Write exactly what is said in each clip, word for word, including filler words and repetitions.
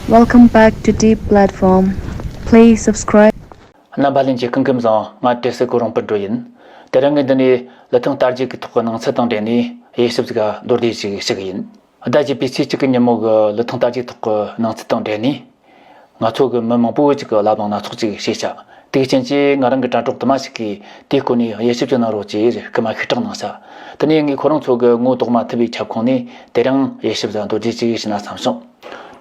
Welcome back to Deep Platform. Please subscribe. རྣམ་པ་ལྷན་རྒྱས་སྐུ་ཁམས་བཟང་། ང་བཀྲས་སེ་གོ་རོང་སྤུན་གྲོགས་ཡིན། དེ་རིང་ངས་འདི་ནས་ཀླུ་ཐང་རྟ་རྒྱུག་གི་ཐོག་གི་ནང་ཚུལ་དང་འབྲེལ་ནས་དབྱེ་ཞིབ་ཟིག་མདོར་བསྡུས་ཤིག་ཞུ་གི་ཡིན། ཟླ་བརྒྱད་པའི་ཚེས་གཅིག་གི་ཉིན་མོ་གི་ཀླུ་ཐང་རྟ་རྒྱུག་ཐོག་གི་ནང་ཚུལ་དང་འབྲེལ་ནས། ང་ཚོ་གི་མི་མང་པོ་ཅིག་གི་བླ་བྲང་སྣ་ཚོགས་ཅིག་ཕྱེས་ཤག་དེའི་རྐྱེན་གྱིས་ང་རང་གི་དྲ་གྲོགས་དུ་མ་ཞིག་གིས་དེའི་སྐོར་ནས་དབྱེ་ཞིབ་ཅིག་གནང་རོགས་ཅེས་སྐུལ་མ་ཤུགས་དྲག་གནང་ཤག་དེ་ནས་ངས་ཁོ་རང་ཚོ་གི་ངོ་ཐོག་མ་ཐུབ་པའི་ཁྱབ་ཁོངས་ནས་དེ་རིང་དབྱེ་ཞིབ་ཟིག་མདོར་བསྡུས་ཅིག་ཞུས་ན་བསམ་བྱུང་།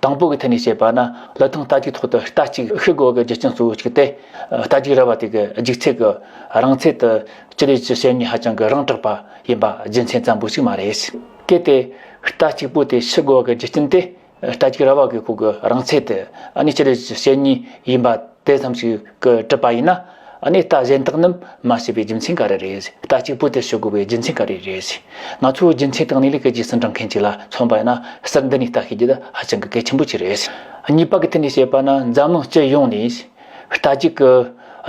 དང་པོ་གི་ཐད་ནས་བཤད་པ་ན། ཀླུ་ཐང་རྟ་རྒྱུག་ཐོག་ཏུ་རྟ་གཅིག་ཤི་དགོས་པའི་རྒྱུ་རྐྱེན་གཙོ་བོ་གཅིག་དེ། རྟ་རྒྱུག་ར་བ་དེ་གི་རྒྱུག་ཚད་ཀྱི་རིང་ཚད་དེ་སྤྱི་ལེ་བཞི་བྱེ་གཉིས་ཧ་ཅང་གི་རིང་དྲགས་པ་ཡིན་པ་རྒྱུ་མཚན་ཙམ་པོ་ཞིག་མ་རེད། གལ་ཏེ་རྟ་གཅིག་པོ་དེ་ཤི་དགོས་པའི་རྒྱུ་རྐྱེན་དེ། རྟ་རྒྱུག་ར་བ་གི་ཁོ་གི་རིང་ཚད་དེ་ཨ་ནི་སྤྱི་ལེ་བཞི་བྱེ་གཉིས་ཡིན་པ་དེ་ཙམ་ཞིག་གི་གྲུབ་པ་ཡིན་ན། ཨ་ནི་རྟ་གཞན་དག་རྣམས་མ་ཤི་བའི་རྒྱུ་མཚན་ག་རེ་རེད། རྟ་གཅིག་པོ་དེ་ཤི་དགོས་པའི་རྒྱུ་མཚན་ག་རེ་རེད། ང་ཚོའི་རྒྱུ་མཚན་དང་གནས་ལུགས་ཀྱི་རྗེས་སུ་འབྲང་མཁན་ཅིག་ལ་མཚོན་པ་ཡིན་ན། ཟུར་འདི་ནས་ལྟ་ཤེས་རྒྱུ་དེ་ཧ་ཅང་གི་གལ་ཆེན་པོ་ཅིག་རེད། གཉིས་པ་གི་ཐད་ནས་བཤད་པ་ན། འཛམ་གླིང་སྤྱི་ཡོངས་ནས་རྟ་རྒྱུག་གི་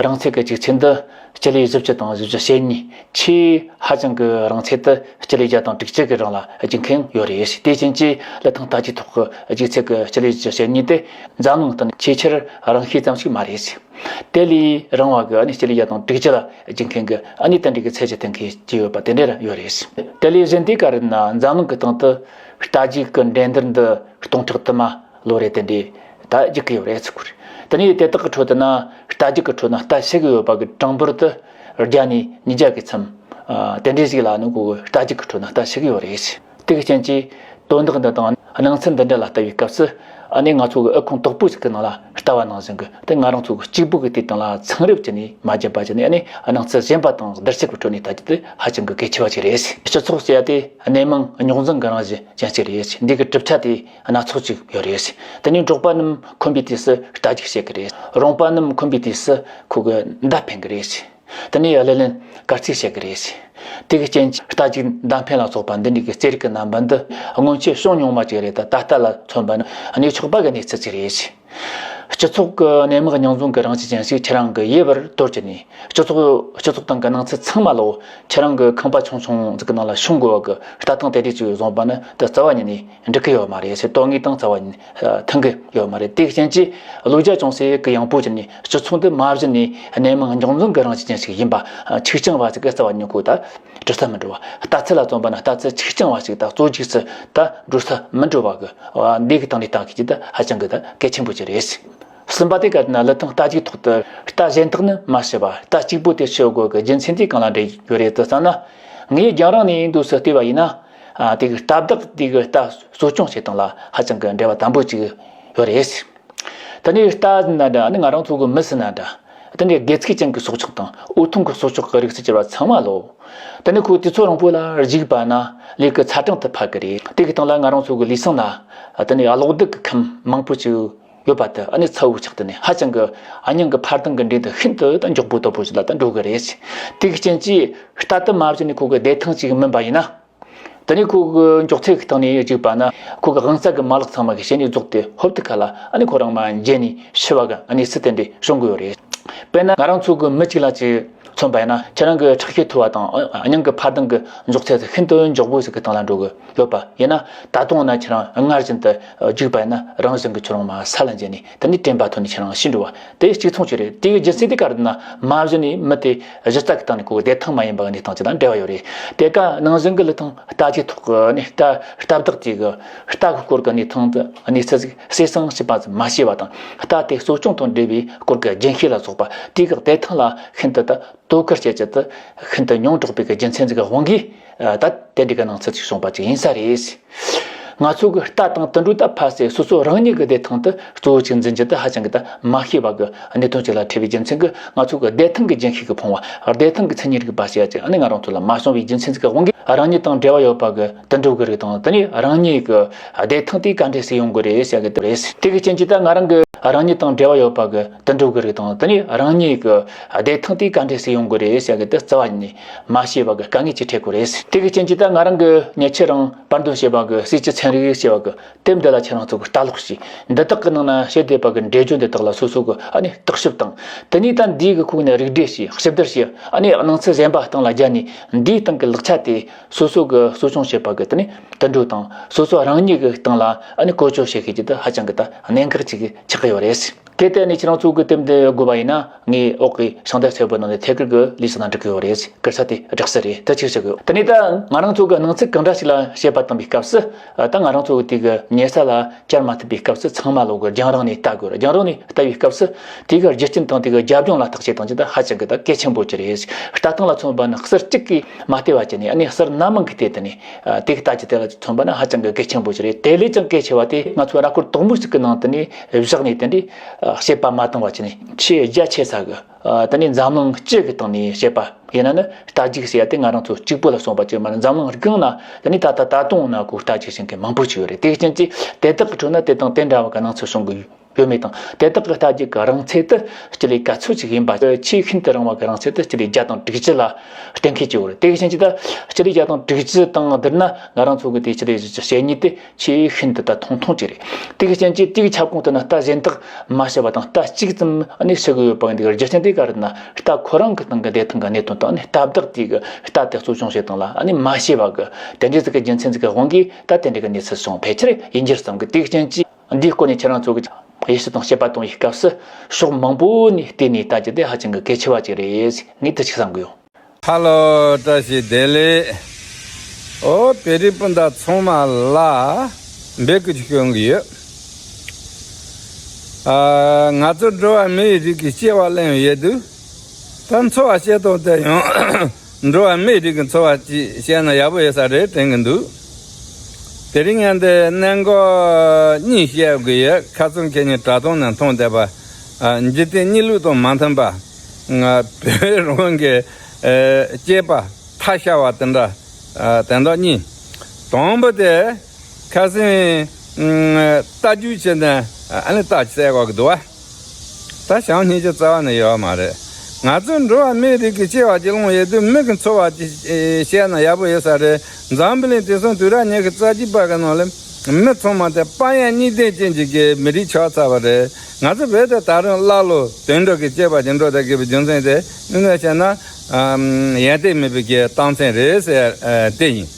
རིང་ཚད་ཀྱི་རྒྱུག་ཚད་འདི་སྤྱི་ལེ་བཞི་བཅུ་དང་བཞི་བཅུ་ཞེ་གཉིས། ཆེས་ཧ་ཅང་གི་རིང་ཚད་དེ་སྤྱི་ལེ་བརྒྱ་དང་དྲུག་ཅུ་གི་རིང་ལ་རྒྱུག་མཁན་ཡོད་རེད། དེ་རྐྱེན་གྱིས་ཀླུ་ཐང་རྟ་རྒྱུག་ཐོག་གི་རྒྱུག་ཚད་ཀྱི་སྤྱི་ལེ་བཞི་བཅུ་ཞེ་གཉིས་དེ་འཛམ་གླིང་སྟེང་ཆེས་ཆེར་རིང་ཤོས་ཙམ་ཞིག་མ་རེད། དེ་ལས་རིང་བ་གི་ཨ་ནི་སྤྱི་ལེ་བརྒྱ་དང་དྲུག་ཅུ་ལ་རྒྱུག་མཁན་གྱི་ཨ་ནི་དེ་འདྲའི་གི་ཚད་གཞི་གཏན་འཁེལ་བྱས་ཡོད་པ་དེ་འདྲ་ཡོད་རེད། དེ་ལས་གཞན་དེ་ག་རེ་ན། འཛམ་གླིང་གི་སྟེང་དུ་རྟ་རྒྱུག་གི་འགྲན་བསྡུར་འདི་སྟོང་ཕྲག་དུ་མ་ལོ་རེ་དེ་འདྲའི་ད་རྒྱུག་གི་ཡོད་རེད་ཟེར་གི་རེད། དེ་ནས་དེ་དག་གི་ཁྲོད་དུ་ན། རྟ་རྒྱུག་གི་ཁྲོད་ན་རྟ་ཤི་གི་ཡོད་པ་གི་གྲངས་འབོར་དེ་བརྒྱ་ནས་ཉིས་བརྒྱ་གི་མཚམས། ཨ། དེ་འདྲའི་ཞིག་ལ་ནི་ཁོ་གི་རྟ་རྒྱུག་གི་ཁྲོད་ན་རྟ་ཤི་གི་ཡོད་རེད། དེ་གི་རྐྱེན་གྱིས་དོན་དག་འདི་དང་སྣང་ཚུལ་འདི་འདྲ་ལ་ལྟ་བའི་སྐབས་སུ། ཨ་ནི་ང་ཚོ་གི་ཨུ་ཁུང་དོག་པོ་ཞིག་གི་ནང་ལ་ལྟ་བ་ནང་བཞིན་གི་དེ་ང་རང་ཚོ་གི་གཅིག་པུ་གི་དེ་དང་ལ་ཚང་རབ་ཅིག་ནས་མ་བརྒྱབ་པ་ཅིག་ནས། ཨ་ནི་སྣང་ཚུལ་གཞན་པ་དང་བསྡུར་ཚད་ཀྱི་ཁྲོད་ནས་ལྟ་རྒྱུ་དེ་ཧ་ཅང་གི་གལ་ཆེ་བ་ཞིག་རེད། སྤྱི་ཚོགས་ཟེར་ཡ་དེ་གནས་མང་རྙོག་འཛིང་གི་རང་བཞིན་ཅན་ཞིག་རེད། འདི་གི་གྲུབ་ཆ་དེ་སྣ་ཚོགས་ཅིག་ཡོད་རེད། དེ་ནས་འབྲོག་པ་རྣམས་ཁོམ་པའི་དུས་སུ་རྟ་རྒྱུག་བྱེད་ཀྱི་རེད། རོང་པ་རྣམས་ཁོམ་པའི་དུས་སུ་ཁོ་གི་མདའ་འཕེན་གྱི་རེད། དེ་ནས་གླུ་ལེན་གར་རྩེད་བྱེད་ཀྱི་རེད། དེ་གི་རྐྱེན་གྱིས་རྟ་རྒྱུག་མདའ་འཕེན་ལ་སོགས་པ་འདི་འདྲའི་གི་རྩེད་རིགས་ཀྱི་རྣམ་པ་འདི་སྔོན་ཆད་བྱུང་མྱོང་མ་ཅིག་རེད། ད་ད་ལྟ་ལ་མཚོན་པ་ནི་གནས་ཆོག་པ་གི་གནས་ཚུལ་ཅིག་རེད། སྤྱི་ཚོགས་ཀྱི་གནས་མང་རྙོག་འཛིང་གི་རང་བཞིན་ཅན་ཞིག་ཁྱེད་རང་གི་ཡེ་བར་དོར་གྱི་ནས། སྤྱི་ཚོགས་སྤྱི་ཚོགས་སྟེང་གི་སྣང་ཚུལ་ཚང་མ་ལོ་ཁྱེད་རང་གི་ཁང་པ་ཆུང་ཆུང་ཟིག་གི་ནང་ལ་ཤོང་དགོས་པ་གི་ལྟ་སྟངས་དེ་འདྲ་ཅིག་བཟུང་པ་ནི་དེ་རྩ་བ་ཉིད་ནས་འགྲིག་གི་ཡོད་མ་རེད་ཟེར། དོན་དངོས་དང་རྩ་བ་ཉིད་ནས་མཐུན་གི་ཡོད་མ་རེད། དེའི་རྐྱེན་གྱིས་བློ་རྒྱ་ཅུང་ཟད་གི་ཡངས་པོ་བྱས་ནས་སྤྱི་ཚོགས་འདི་མ་གཞི་ནས་གནས་མང་རྙོག་འཛིང་གི་རང་བཞིན་ཅན་ཞིག་ཡིན་པ། ཆིག་རྐྱང་བ་ཟིག་གི་རྩ་བ་ཉིད་ཁོ་ད་འགྲོ་ས་མི་འགྲོ་བ། ལྟ་ཚུལ་ལ་བརྩོན་པ་ན་ལྟ་ཚུལ་ཆིག་རྐྱང་བ་ཞིག་ད་གཙོ་རྒྱུགས་སུ་ད་འགྲོ་ས་མི་འགྲོ་བ་གི་འདི་གི་སྟེང་ནས་ལྟ་གི་ཅིག་ད་ཧ་ཅང་གི་ད་གལ་ཆེན་པོ་ཅིག་རེད། གསུམ་པ་དེ་ག་ན་ཀླུ་ཐང་རྟ་རྒྱུག་ཐོག་ཏུ་རྟ་གཞན་དག་ནི་མ་ཤི་བར་རྟ་གཅིག་པོ་དེ་ཤི་དགོས་ཀྱི་རྒྱུ་མཚན་དེ་གང་ལ་འབྲེལ་ཡོད་རེད་དུ་བསམ་ན། ངས་རྒྱང་རིང་ནས་འདུག་སེ་བལྟས་པ་ཡིན་ན། ཨ། དེ་གི་རྟ་བདག་དེ་གི་རྟ་གསོ་སྐྱོང་བྱེད་སྟངས་ལ་ཧ་ཅང་གི་འབྲེལ་བ་དམ་པོ་ཅིག་ཡོད་རེད། དེ་ནས་རྟ་ཟེར་ན་འདྲ། ཨ་ནི་ང་རང་ཚོ་གི་མི་ཟེར་ན་འདྲ། དེ་ནས་དགེ་ཚུལ་ཅན་གྱི་སྲོག་ཆགས་དང་འོ་འཐུང་གི་སྲོག་ཆགས་ཀྱི་རིགས་སུ་གྱུར་པ་ཚང་མ་ལོ། དེ་ནས་ཁོ་དུས་ཚོད་རིང་པོ་ལ་རྒྱུག་པ་ན་ལུས་ཀྱི་ཚ་གྲང་དུ་ཕར་གི་རེད། དེ་གི་སྟེང་ལ་ང་རང་ཚོ་གི་ལུས་ཟུངས་ལ་དེ་ནས་གློག་རྡུལ་གྱི་ཁམས་མང་པོ་ཅིག་ཡོད་པ་དེ། ཨ་ནི་ཚ་བོ་ཆགས་དེ་ནས་ཧ་ཅང་གི་ཨ་སྙིང་གི་འཕར་ལྡིང་གི་འབྲས་དེ་ཤིན་ཏུ་ད་མགྱོགས་པོ་དོད་པོ་ཞིག་ལ་ད་འགྲོ་གི་རེད། དེ་གི་རྐྱེན་གྱིས་རྟ་དེ་མ་བྱས་ནས་ཁོ་གི་བདེ་ཐང་ཅིག་མིན་པ་ཡིན་ན། དེ་ནས་ཁོ་གི་མགྱོགས་ཚད་ཀྱི་སྟེང་ནས་རྒྱུག་པ་ན་ཁོ་གི་དབང་རྩ་གི་མ་ལག་ཚང་མ་གི་ཞེ་ནས་རྫོགས་ཏེ་ཧོབ་ཏེ་ཁ་ལ་ཨ་ནི་ཁོ་རང་མར་འགྱེལ་ནས་ཤི་བ་གི་གནས་ཚུལ་དེ་འདྲ་བྱུང་གི་ཡོད་རེད། དཔེར་ན་ང་རང་ཚོ་གི་མི་གཅིག་ལ་ཅིག་མཚོན་པ་ཡིན་ན། ཁྱེད་རང་གི་ཁྲག་ཤེད་མཐོ་བ་དང་སྙིང་གི་འཕར་ལྡིང་གི་མགྱོགས་ཚད་ཤིན་ཏུ་མགྱོགས་པོ་ཞིག་གི་སྟེང་ལ་འགྲོ་གི་ཡོད་པ་ཡིན་ན། ད་དུང་ན་ཁྱེད་རང་སྔར་བཞིན་དུ་རྒྱུག་པ་ཡིན་ན་རང་བཞིན་གྱིས་ཁྱོད་རང་མར་ས་ལ་འགྱེལ་ནས་དེ་ནས་དྲན་པ་ཐོན་ནས་ཁྱེད་རང་ཤི་འགྲོ་བ་དེ་གཅིག་མཚུངས་ཅིག་རེད། དེ་གི་རྒྱུ་མཚན་དེ་ག་རེ་ན། མ་གཞི་ནས་མི་དེ་གཞི་རྩ་གི་སྟེང་ནས་ཁོ་བདེ་ཐང་མ་ཡིན་པ་གི་གནས་སྟངས་ཅིག་དང་འབྲེལ་བ་ཡོད་རེད། དེ་ག་ནང་བཞིན་གི་ཀླུ་ཐང་རྟ་རྒྱུག་ཐོག་གི་ནས་རྟ་རྟ་བདག་ཅིག་གི་རྟ་གི་སྐོར་གི་གནས་སྟངས་དེ་གནས་ཚུལ་ཞིག་གསེར་སྲང་ཞིག་པ་ཙམ་མ་ཤེས་པ་དང་། རྟ་དེ་གསོ་སྐྱོང་དང་འབྲེལ་བའི་སྐོར་གི་རྒྱུན་ཤེས་ལ་སོགས་པ་དེ་གི་བདེ་ཐང་ལ་ཤིན་ཏུ་ད་དོ་ཁུར་བྱེད་ཀྱི་དེ་ཤིན་ཏུ་ཉུང་དྲགས་པའི་གི་རྒྱུ་མཚན་ཅིག་གི་དབང་གིས། ད་དེ་འདྲའི་གི་སྣང་ཚུལ་ཅིག་བྱུང་བ་ཅིག་ཡིན་ས་རེད། ང་ཚོ་གི་རྟ་དང་དུད་འགྲོ་ད་ཕལ་ཆེར་སོ་སོ་རང་ཉིད་ཀྱི་བདེ་ཐང་དེ་གཙོ་བོ་ཅིག་འཛིན་རྒྱུ་དེ་ཧ་ཅང་གི་ད་མ་ཤེས་པ་གི་གནད་དོན་ཅིག་ལ་འཕྲད་པའི་རྒྱུ་མཚན་གྱིས། ང་ཚོ་གི་བདེ་ཐང་གི་རྒྱུན་ཤེས་ཀྱི་ཕུང་བ། བདེ་ཐང་གི་མཚན་ཉིད་རིག་པ་ཞེས་ཡ་ཅིག་ཨ་ནི་ང་རང་ཚོ་ལ་མ་བྱུང་བའི་རྒྱུ་མཚན་ཅིག་གི་དབང་གིས། རང་ཉིད་དང་འབྲེལ་བ་ཡོད་པ་གི་དུད་འགྲོ་གི་རིགས་དང་། དེ་ནས་རང་ཉིད་ཀྱི་བདེ་ཐང་དེ་ག་འདྲས་སེ་ཡོང་དགོས་རེད་ཟེར་གི་དེ་རེད། དེ་གི་རྐྱེན་གྱིས་ད་ང་རང་གི་རང་ཉིད་དང་འབྲེལ་བ་ཡོད་པ་གི་དུད་འགྲོ་གི་རིགས་དང་། དེ་ནས་རང་ཉིད་ཀྱི་བདེ་ཐང་དེ་ག་འདྲས་སེ་ཡོང་དགོས་རེད་ཟེར་གི་དེ་རྩ་བ་ནས་མ་ཤེས་པ་གི་དཀའ་ངལ་ཅིག་འཕྲད་དགོས་རེད། དེ་གི་རྐྱེན་གྱིས་ད་ང་རང་གི་ཉེ་ཆར་རང་པར་འདོན་བྱས་པ་གི་སྲིད་སྤྱི་ ཚན་རིག་ཞེས་པ་གི་དེབ་འདི་ལ་ཁྱེད་རང་ཚོ་གི་ལྟ་ཀློག་བྱས། འདི་དག་གི་ནང་ན་བཤད་བསྡད་པ་གི་འགྲེལ་བརྗོད་འདི་དག་ལ་སོ་སོ་གི་ཨ་ནི་བརྟག་ཞིབ་དང་། དེ་ནས་ད་འདིའི་གི་ཁུངས་ནས་རིགས་འགྲེ་བྱས། ཞིབ་བསྡུར་བྱས། ཨ་ནི་སྣང་ཚུལ་གཞན་པ་སྟེང་ལ་སྦྱར་ནས། འདིའི་སྟེང་གི་ལེགས་ཆ་དེ་སོ་སོ་གི་གསོ་སྐྱོང་བྱེད་པ་གི་དེ་ནས་དུད་འགྲོ་དང་སོ་སོ་རང་ཉིད་གི་སྟེང་ལ་ཨ་ནི་བཀོལ་སྤྱོད་བྱེད་ཤེས་ཀྱི་དེ་ཧ་ཅང་གི་ད་གནད་འགག་ཅིག་ཆགས་ཀྱི་ཡོད་རེད། གལ་ཏེ་ནི་ཁྱེད་རང་ཚོ་གི་དེབ་འདི་དགོས་པ་ཡིན་ན། ངས་འོག་གི་ཤིང་རྟ་སེར་པོ་ནང་ནས་ཐད་ཀར་གྱི་ལས་བྱེད་དང་འབྲེལ་གྱི་ཡོད་རེད། སྐད་ཆ་དེ་སྦྲགས་ས་རེད། དེ་གཅིག་བྱེད་དགོས། དེ་ནས་ད་ང་རང་ཚོ་གི་སྣང་ཚུལ་གང་འདྲ་ཞིག་ལ་དཔྱད་པ་བཏང་བའི་སྐབས་སུ། ད་ང་རང་ཚོ་གི་དེ་གི་ཉལ་ས་ལ་བཅར་མ་ཐུབ་པའི་སྐབས་སུ། ཚང་མ་ལོག་གི་རྒྱང་རིང་ནས་ལྟ་དགོས་རེད། རྒྱང་རིང་ནས་ལྟ་བའི་སྐབས་སུ་དེ་གི་རྒྱུ་རྐྱེན་དང་དེ་གི་རྒྱབ་ལྗོངས་ལ་བརྟག་དཔྱད་བཏང་རྒྱུ་དེ་ཧ་ཅང་གི་ད་གལ་ཆེན་པོ་ཅིག་རེད། ལྟ་སྟངས་ལ་མཚོན་པ་ནི་ཟུར་གཅིག་གིས་མ་བལྟས་པ་བྱས་ནས། ཨ་ནི་ཟུར་སྣ་མང་གིས་བལྟས། དེ་ནས་དེ་གི་ལྟ་རྒྱུ་དེ་ལ་མཚོན་པ་ནི་ཧ་ཅང་གི་གལ་ཆེན་པོ་ཅིག་རེད། དེ་ལས་ཀྱང་གལ་ཆེ་བ་དེ་ང་ཚོ་ར་སྐོར་དོག་མོ་ཞིག་གི་ནང་དུ་ནས་བཞག་ནས། དེ་འདྲའི་དཔྱད་པ་མ་བཏང་བ་བྱས་ནས། ཆེས་རྒྱ་ཆེ་ས་གི་ཨ་དེ་ནས་འཛམ་གླིང་སྤྱི་གི་སྟེང་ནས་བཤད་པ་ཡིན་ན་ནི། རྟ་རྒྱུག་ཟེར་ཡ་དེ་ང་རང་ཚོ་གཅིག་པོ་ལ་སོང་བ་ཅིག་མ་རེད། འཛམ་གླིང་སྒང་ན་དེ་ནས་ད་ལྟ་ད་དུང་ན་གོ་རྟ་རྒྱུག་བྱེད་མཁན་མང་པོ་ཅིག་ཡོད་རེད། དེའི་རྐྱེན་གྱིས་དེ་དག་གི་ཁྲོད་ན་དེ་དང་དེ་འདྲ་བ་གི་སྣང་ཚུལ་གསུང་གི་ཡོད་མེད་དང་། དེ་དག་གི་རྟ་རྒྱུག་གི་རིང་ཚད་དེ་སྤྱི་ལེ་ག་ཚོད་ཅིག་ཡིན་པ། ཆེས་ཤིན་ཏུ་རིང་བ་གི་རིང་ཚད་དེ་སྤྱི་ལེ་བརྒྱ་དང་དྲུག་ཅུ་ལ་གཏན་འཁེལ་གྱི་ཡོད་རེད། དེའི་རྐྱེན་གྱིས་ད་སྤྱི་ལེ་བརྒྱ་དང་དྲུག་ཅུ་དང་བསྡུར་ན། ང་རང་ཚོ་གི་དེ་སྤྱི་ལེ་བཞི་བཅུ་ཞེ་གཉིས་དེ་ཆེས་ཤིན་ཏུ་ད་ཐུང་ཐུང་ཅིག་རེད། དེ་གི་རྐྱེན་གྱིས་དེ་གི་ཁྱབ་ཁོངས་དེ་ན་རྟ་གཞན་དག་མ་བཤད་པ་དང་། རྟ་གཅིག་ཙམ་ཨ་ནི་ཤི་གི་ཡོད་པ་འདི་གི་རྒྱུ་རྐྱེན་དེ་ག་རེ་ན། རྟ་ཁོ་རང་གི་སྟེང་གི་བདེ་ཐང་གི་གནད་དོན་དང་། ཨ་ནི་རྟ་བདག་དེ་གི་རྟ་དེ་གསོ་སྐྱོང་བྱེད་སྟངས་ལ་ཨ་ནི་མ་ཤེས་པ་གི་དེ་འདྲའི་ཟིག་གི་རྒྱུ་མཚན་ཟིག་གི་དབང་གིས་ད་དེ་འདྲའི་གི་གནས་ཚུལ་བྱུང་། ཕལ་ཆེར་ཡིན་རྒྱུར་བསམ་གི། དེ་གི་རྐྱེན་གྱིས་འདིའི་སྐོར་ནས་ཁྱེད་རང་ཚོ་གི་དབྱེ་ཞིབ་དང་དཔྱད་པ་གཏོང་བའི་སྐབས་སུ། ཕྱོགས་མང་པོ་ནས་བལྟས་ནས་ལྟ་རྒྱུ་དེ་ཧ་ཅང་གི་གལ་ཆེ་བ་ཅིག་རེད། ངས་དེ་ཅིག་བསམ་གི་ཡོད། ཧ་ལོ། བཀྲ་ཤིས་བདེ་ལེགས། ཨོ། བོད་རིགས་སྤུན་ཟླ་ཚང་མ་ལ་འབོད་སྐུལ་ཞུ་གི་ཡོད། ཨ། ང་ཚོ་འགྲོ་བ་མིའི་རིགས་ཀྱི་སྐྱེ་བ་ལེན་ཡོད་དུས། ད་འཚོ་བ་སྐྱེལ་སྟངས་དེ་ཡང་འགྲོ་བ་མིའི་རིགས་ཀྱི་འཚོ་བ་ཅིག་བྱས་ན་ཡག་པོ་ཡོད་ས་རེད་དྲན་གི་འདུག། དེ་རིང་ང་འདི་གནད་འགག་གཉིས་བཤད་དགོས་ཡོད། ཁ་སང་ཁེ་ཉིན་དྲ་ཐོག་ནས་མཐོང་བསྡད་པ། ཨ། འཇིག་རྟེན་གནས་ལུགས་དང་མ་མཐུན་པ། ང་བོད་རང་གི་ཨ་སྐྱེས་པ་ཐ་ཤལ་བ་དེ་འདྲ། ཨ། དོན་དག་གཉིས། དང་པོ་དེ་ཁ་སང་ཨ་རྟ་རྒྱུག་བྱས་ནས་ཨ་ནི་རྟ་བསད་དགོས་ཀྱི་འདུག་བ། ད་བྱམས་སྙིང་རྗེ་རྩ་བ་ནས་ཡོད་མ་རེད། ང་ཚོ་འགྲོ་བ་མིའི་རིགས་ཀྱི་སྐྱེ་བ་གཅིག་བླངས་ཡོད་དུས། མི་གི་འཚོ་བ་གཅིག་བྱས་ན་ཡག་པོ་ཡོད་ས་རེད། འཛམ་བུ་གླིང་དེང་སང་དུས་རབས་ཉི་ཤུ་རྩ་གཅིག་པ་གི་ནང་ལ་མི་ཚང་མ་དེ་དཔལ་ཡོན་གཉིས་ལྡན་ཅན་གྱི་གི་མི་རིགས་ཆགས་ཚར་བ་རེད། ང་ཚོ་བོད་དེ་ད་རུང་ཀླ་ཀློ་དུད་འགྲོ་གི་སྐྱེས་པ་ཅིག་འགྲོ་བསྡད་དགོས་པའི་རྒྱུ་མཚན་དེ། དངོས་གནས་བཤད་ན་ཨམ་ཡོན་ཏན་མེད་པའི་གི་རྟགས་མཚན་རེད་ཟེར། ཨ། དེ་ཡིན།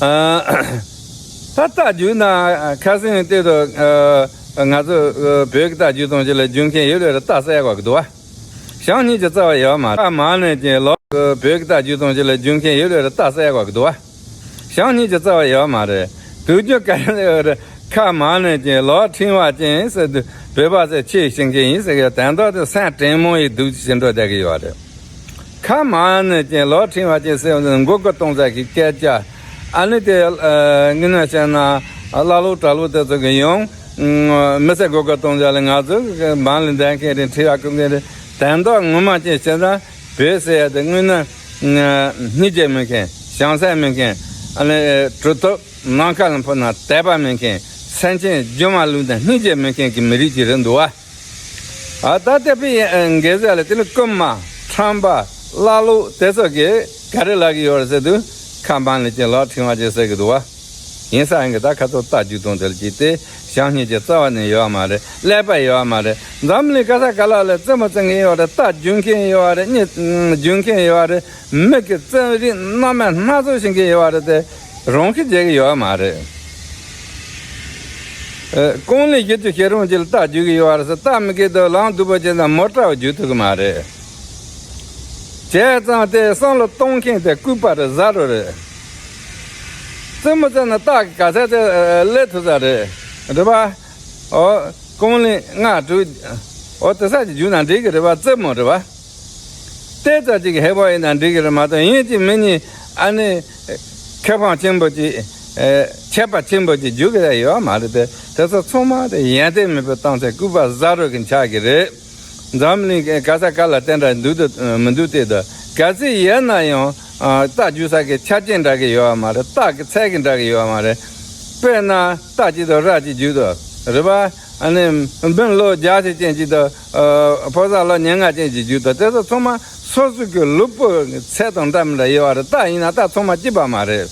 ཨ། ད་རྟ་རྒྱུག་ན་ཁ་སང་ལྟོས་དང་། ཨ། ང་ཚོ་བོད་ཀྱི་རྟ་རྒྱུག་སྟངས་ཅིག་ལ་རྒྱུག་མཁན་ཡོད་རེད། རྟ་བསད་དགོས་ཀྱི་འདུག་བ། བྱམས་སྙིང་རྗེ་རྩ་བ་ཡོད་མ་རེད། ཁ་མང་ནས་ཀྱང་ལོག། བོད་ཀྱི་རྟ་རྒྱུག་སྟངས་ཅིག་ལ་རྒྱུག་མཁན་ཡོད་རེད། རྟ་བསད་དགོས་ཀྱི་འདུག་བ། བྱམས་སྙིང་རྗེ་རྩ་བ་ཡོད་མ་རེད། དུག་རྒྱུ་ག་རེ་ཡོད་རེད། ཁ་མང་ནས་ཀྱང་ལོག་ཕྲེང་བ་ཅན་ཟེར་དུས། བོད་པ་ཚོས་ཆེས་ཤེས་མཁན་ཡིན་ཟེར་གི། དོན་དག་དེ་སེམས་དྲན་མོ་ཡི་སྡུག་ཅིག་འགྲོ་བསྡད་ཀྱི་ཡོད་རེད། ཁ་མང་ནས་ཀྱང་ལོག་ཕྲེང་བ་ཅན་ཟེར་བ་ནི་མགོ་སྐོར་གཏོང་ས་ཀྱི་སྐད་ཆ། ཨ་ནི་དེ་ཨ་དངོས་གནས་བཤད་ན་ཀླ་ཀློ་གྲྭ་ལོག་དེ་ཚོ་གི་ཡང་མི་ཚེ་མགོ་སྐོར་གཏོང་ས་ལ། ང་ཚོ་གི་འབངས་ལ་འདས་མཁན་རེད། ཁྲི་ཡག་བཀོད་མཁན་རེད། དོན་དག་ངོ་མ་ཅིག་བཤད་ན། བོད་ཟེར་ཡ་དེ་དངོས་གནས་སྙིང་རྗེ་མེད་མཁན། བྱམས་སེམས་མེད་མཁན། ཨ་ནི་གྲུབ་ཐོབ་ནམ་མཁའ་ལ་འཕུར་ན་དད་པ་མེད་མཁན། སེམས་ཅན་རྒྱུ་མ་ལུས་ན་སྙིང་རྗེ་མེད་མཁན་གྱི་མི་རིགས་ཅིག་རེད་འདུག་བ། ཨ། ད་ལྟ་བུའི་འགལ་ཟླ་ལ་དེ་ནི་རྐུན་མ། ཁྲམ་པ། ཀླ་ཀློ་དེ་ཚོ་གིས་ག་རེ་ལབ་ཀྱི་ཡོད་རེད་ཟེར་དུས། ཁ་མང་ནས་ཀྱང་ལོག་ཕྲེང་བ་ཅན་ཟེར་གྱི་འདུག་བ། ཡིན་ས་ཡིན་གྱི། ད་ཁ་ཚོ་རྟ་རྒྱུག་སྟངས་དེ་ལ་ཅིག་དེ་བྱམས་སྙིང་རྗེ་རྩ་བ་ནས་ཡོད་མ་རེད། ཀླད་པ་ཡོད་མ་རེད། འཛམ་གླིང་ག་ས་ག་ལ་ལ་རྩེད་མོ་རྩེ་མཁན་ཡོད་རེད། རྟ་རྒྱུག་མཁན་ཡོད་རེད། གཉིད་རྒྱུག་མཁན་ཡོད་རེད། མི་གི་རྩེད་རིགས་སྣ་མིན་སྣ་ཚོགས་ཤེས་མཁན་ཡོད་རེད་དེ། རང་གིས་བྱེད་ཀྱི་ཡོད་མ་རེད། ཨ། རྐང་ལན་བཞི་བཅུ་ཞེ་གྲངས་ཅིག་ལ་རྟ་རྒྱུག་གི་ཡོད་རེད་ཟེར། རྟ་མི་རྒས་དུས་ལམ་སྡུག་པོ་བྱས་ན་མོ་ཊ་བ་རྒྱུག་ཐུབ་ཀྱི་མ་རེད། བྱས་ཙང་དེ་བསམ་བློ་གཏོང་མཁན་དེ་ལྐུགས་པ་རེད། ཟ་རོ་རེད། རྩེད་མོ་རྩེ་ན་རྟ་གི་ག་ཚད་དེ་སླེབས་ཐུབ་ས་རེད། རེད་པ། ཨོ། རྐང་ལན་ལྔ་དྲུག་ཨོ། དེ་ཚོ་ཅིག་རྒྱུག་ན་འགྲིག་གི་རེད་པ། རྩེད་མོ་རེད་པ། ལྟས་ཙམ་ཅིག་ཧེ་བག་ཡིན་ན་འགྲིག་གི་རེད་མ་གཏོགས། ཡིན་གཅིག་མིན་གཉིས་ཨ་ནི་ཁེ་ཕན་ཆེན་པོ་ཅིག་ཨེ་ཁྱད་པར་ཆེན་པོ་ཅིག་རྒྱུག་གི་ཡོད་མ་རེད་དེ། དེ་ཚོ་ཚང་མ་དེ་ཡོན་ཏན་མེད་པའི་རྟགས་མཚན། ལྐུགས་པ་ཟ་རོ་གི་ཆགས་ཀྱི་རེད། འཛམ་གླིང་ག་ས་ག་ལ་དེ་འདྲ་འདུག་དང་མི་འདུག་དེ་དང་། གལ་སྲིད་ཡོད་ན་ཡང་ཨ་རྟ་རྒྱུག་ས་གི་ཆ་རྐྱེན་འདྲ་གི་ཡོད་མ་རེད། རྟ་གི་ཚད་གི་འདྲ་གི་ཡོད་མ་རེད། དཔེར་ན་རྟ་གཅིག་དང་ར་གཅིག་རྒྱུག་དང་། རེད་པ། ཨ་ནི་སྤུན་ལོ་བརྒྱ་ཅིག་ཅན་གཅིག་དང་། ཨ་ཕོ་གསར་ལོ་ཉེར་ལྔ་ཅན་གཅིག་རྒྱུག་དང་། དེ་ཚོ་ཚང་མ་སོ་སོ་གི་ལུས་པོ་ཚད་དང་འདྲ་མི་འདྲ་ཡོད་པ་རེད། རྟ་ཡིན་ན་རྟ་ཚང་མ་གཅིག་པ་མ་རེད།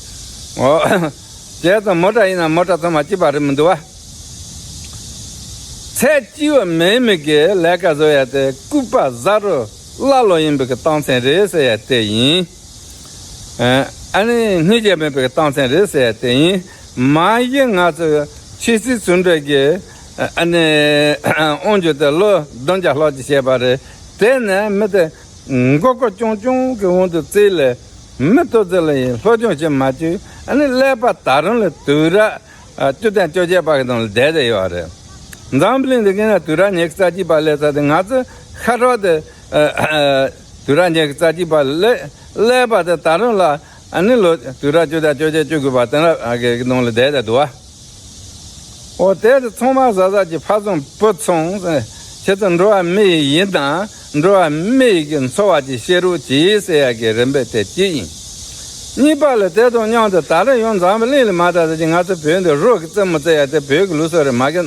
འོ། བྱས་ཙང་མོ་ཊ་ཡིན་ན་མོ་ཊ་ཚང་མ་གཅིག་པ་རེད་མི་འདུག་བ། ཚད་གཅིག་པ་མེད་མི་གི་ལས་ཀ་བཟོ་ཡ་དེ་ལྐུགས་པ་ཟ་རུ་ཀླ་ཀློ་ཡིན་པའི་གི་རྟགས་མཚན་རེད་ཟེར་ཡ་དེ་ཡིན། ཨ་ནི་སྙིང་རྗེ་མེད་པའི་གི་རྟགས་མཚན་རེད་ཟེར་ཡ་དེ་ཡིན། མ་གཞི་ང་ཚོས་ཆོས་སྲིད་ཟུང་འབྲེལ་གྱི་ཨ་ནི་དབང་སྒྱུར་དེ་ལོ་བདུན་བརྒྱ་ལྷག་ཅིག་བྱས་པ་རེད། དེ་ནས་མི་དེ་མགོ་སྐོར་རྐྱང་རྐྱང་གི་དབང་དུ་བརྩིས་ལས། མི་ཐོབ་ཚད་ལ་ཡིན་སློབ་སྦྱོང་བྱེད་མ་བཅུག་ཨ་ནི་ཀླད་པ་ད་རུང་ལ་དུས་རབས་བཅུ་དང་བཅོ་བརྒྱད་པ་གི་ནང་ལ་བསྡད་བསྡད་ཡོད་རེད། འཛམ་བུ་གླིང་འདི་གིན་ན་དུས་རབས་ཉི་ཤུ་རྩ་གཅིག་པ་སླེབས་ཚར་དུས་ང་ཚོ་ཤ་ཁྲག་དེ་དུས་རབས་ཉི་ཤུ་རྩ་གཅིག་པ་ལ་ཀླད་པ་དེ་ད་རུང་ལ་ཨ་ནི་ལོ་དུས་རབས་བཅུ་དང་བཅོ་བརྒྱད་བཅུ་དགུ་པ་དེ་འདྲ་གི་ནང་ལ་བསྡད་བསྡད་འདུག་བ། འོ་དེ་དེ་ཚང་མ་བཟའ་བཟའ་གྱི་ཕ་བཟང་བུ་ཚང་ཁྱེད་ཚོ་འགྲོ་བ་མི་ཡི་ཡིན་དང་འགྲོ་བ་མི་ཡི་གི་འཚོ་བ་གྱི་བཤད་རོགས་གྱིས་ཟེར་ཡ་གི་རིམ་པ་དེ་གཅིག་ཡིན། གཉིས་པ་ལ་དེ་དང་མཉམ་དུ་ད་རེས་ཡང་འཛམ་བུ་གླིང་ལ་མ་དར་ཟེར་གྱི་ང་ཚོ་བོད་འདི་རོགས་ཀྱི་རྩེད་མོ་རྩེ་ཡ་དེ་བོད་ཀྱི་ལུགས་སྲོལ་རེད་མ་གི།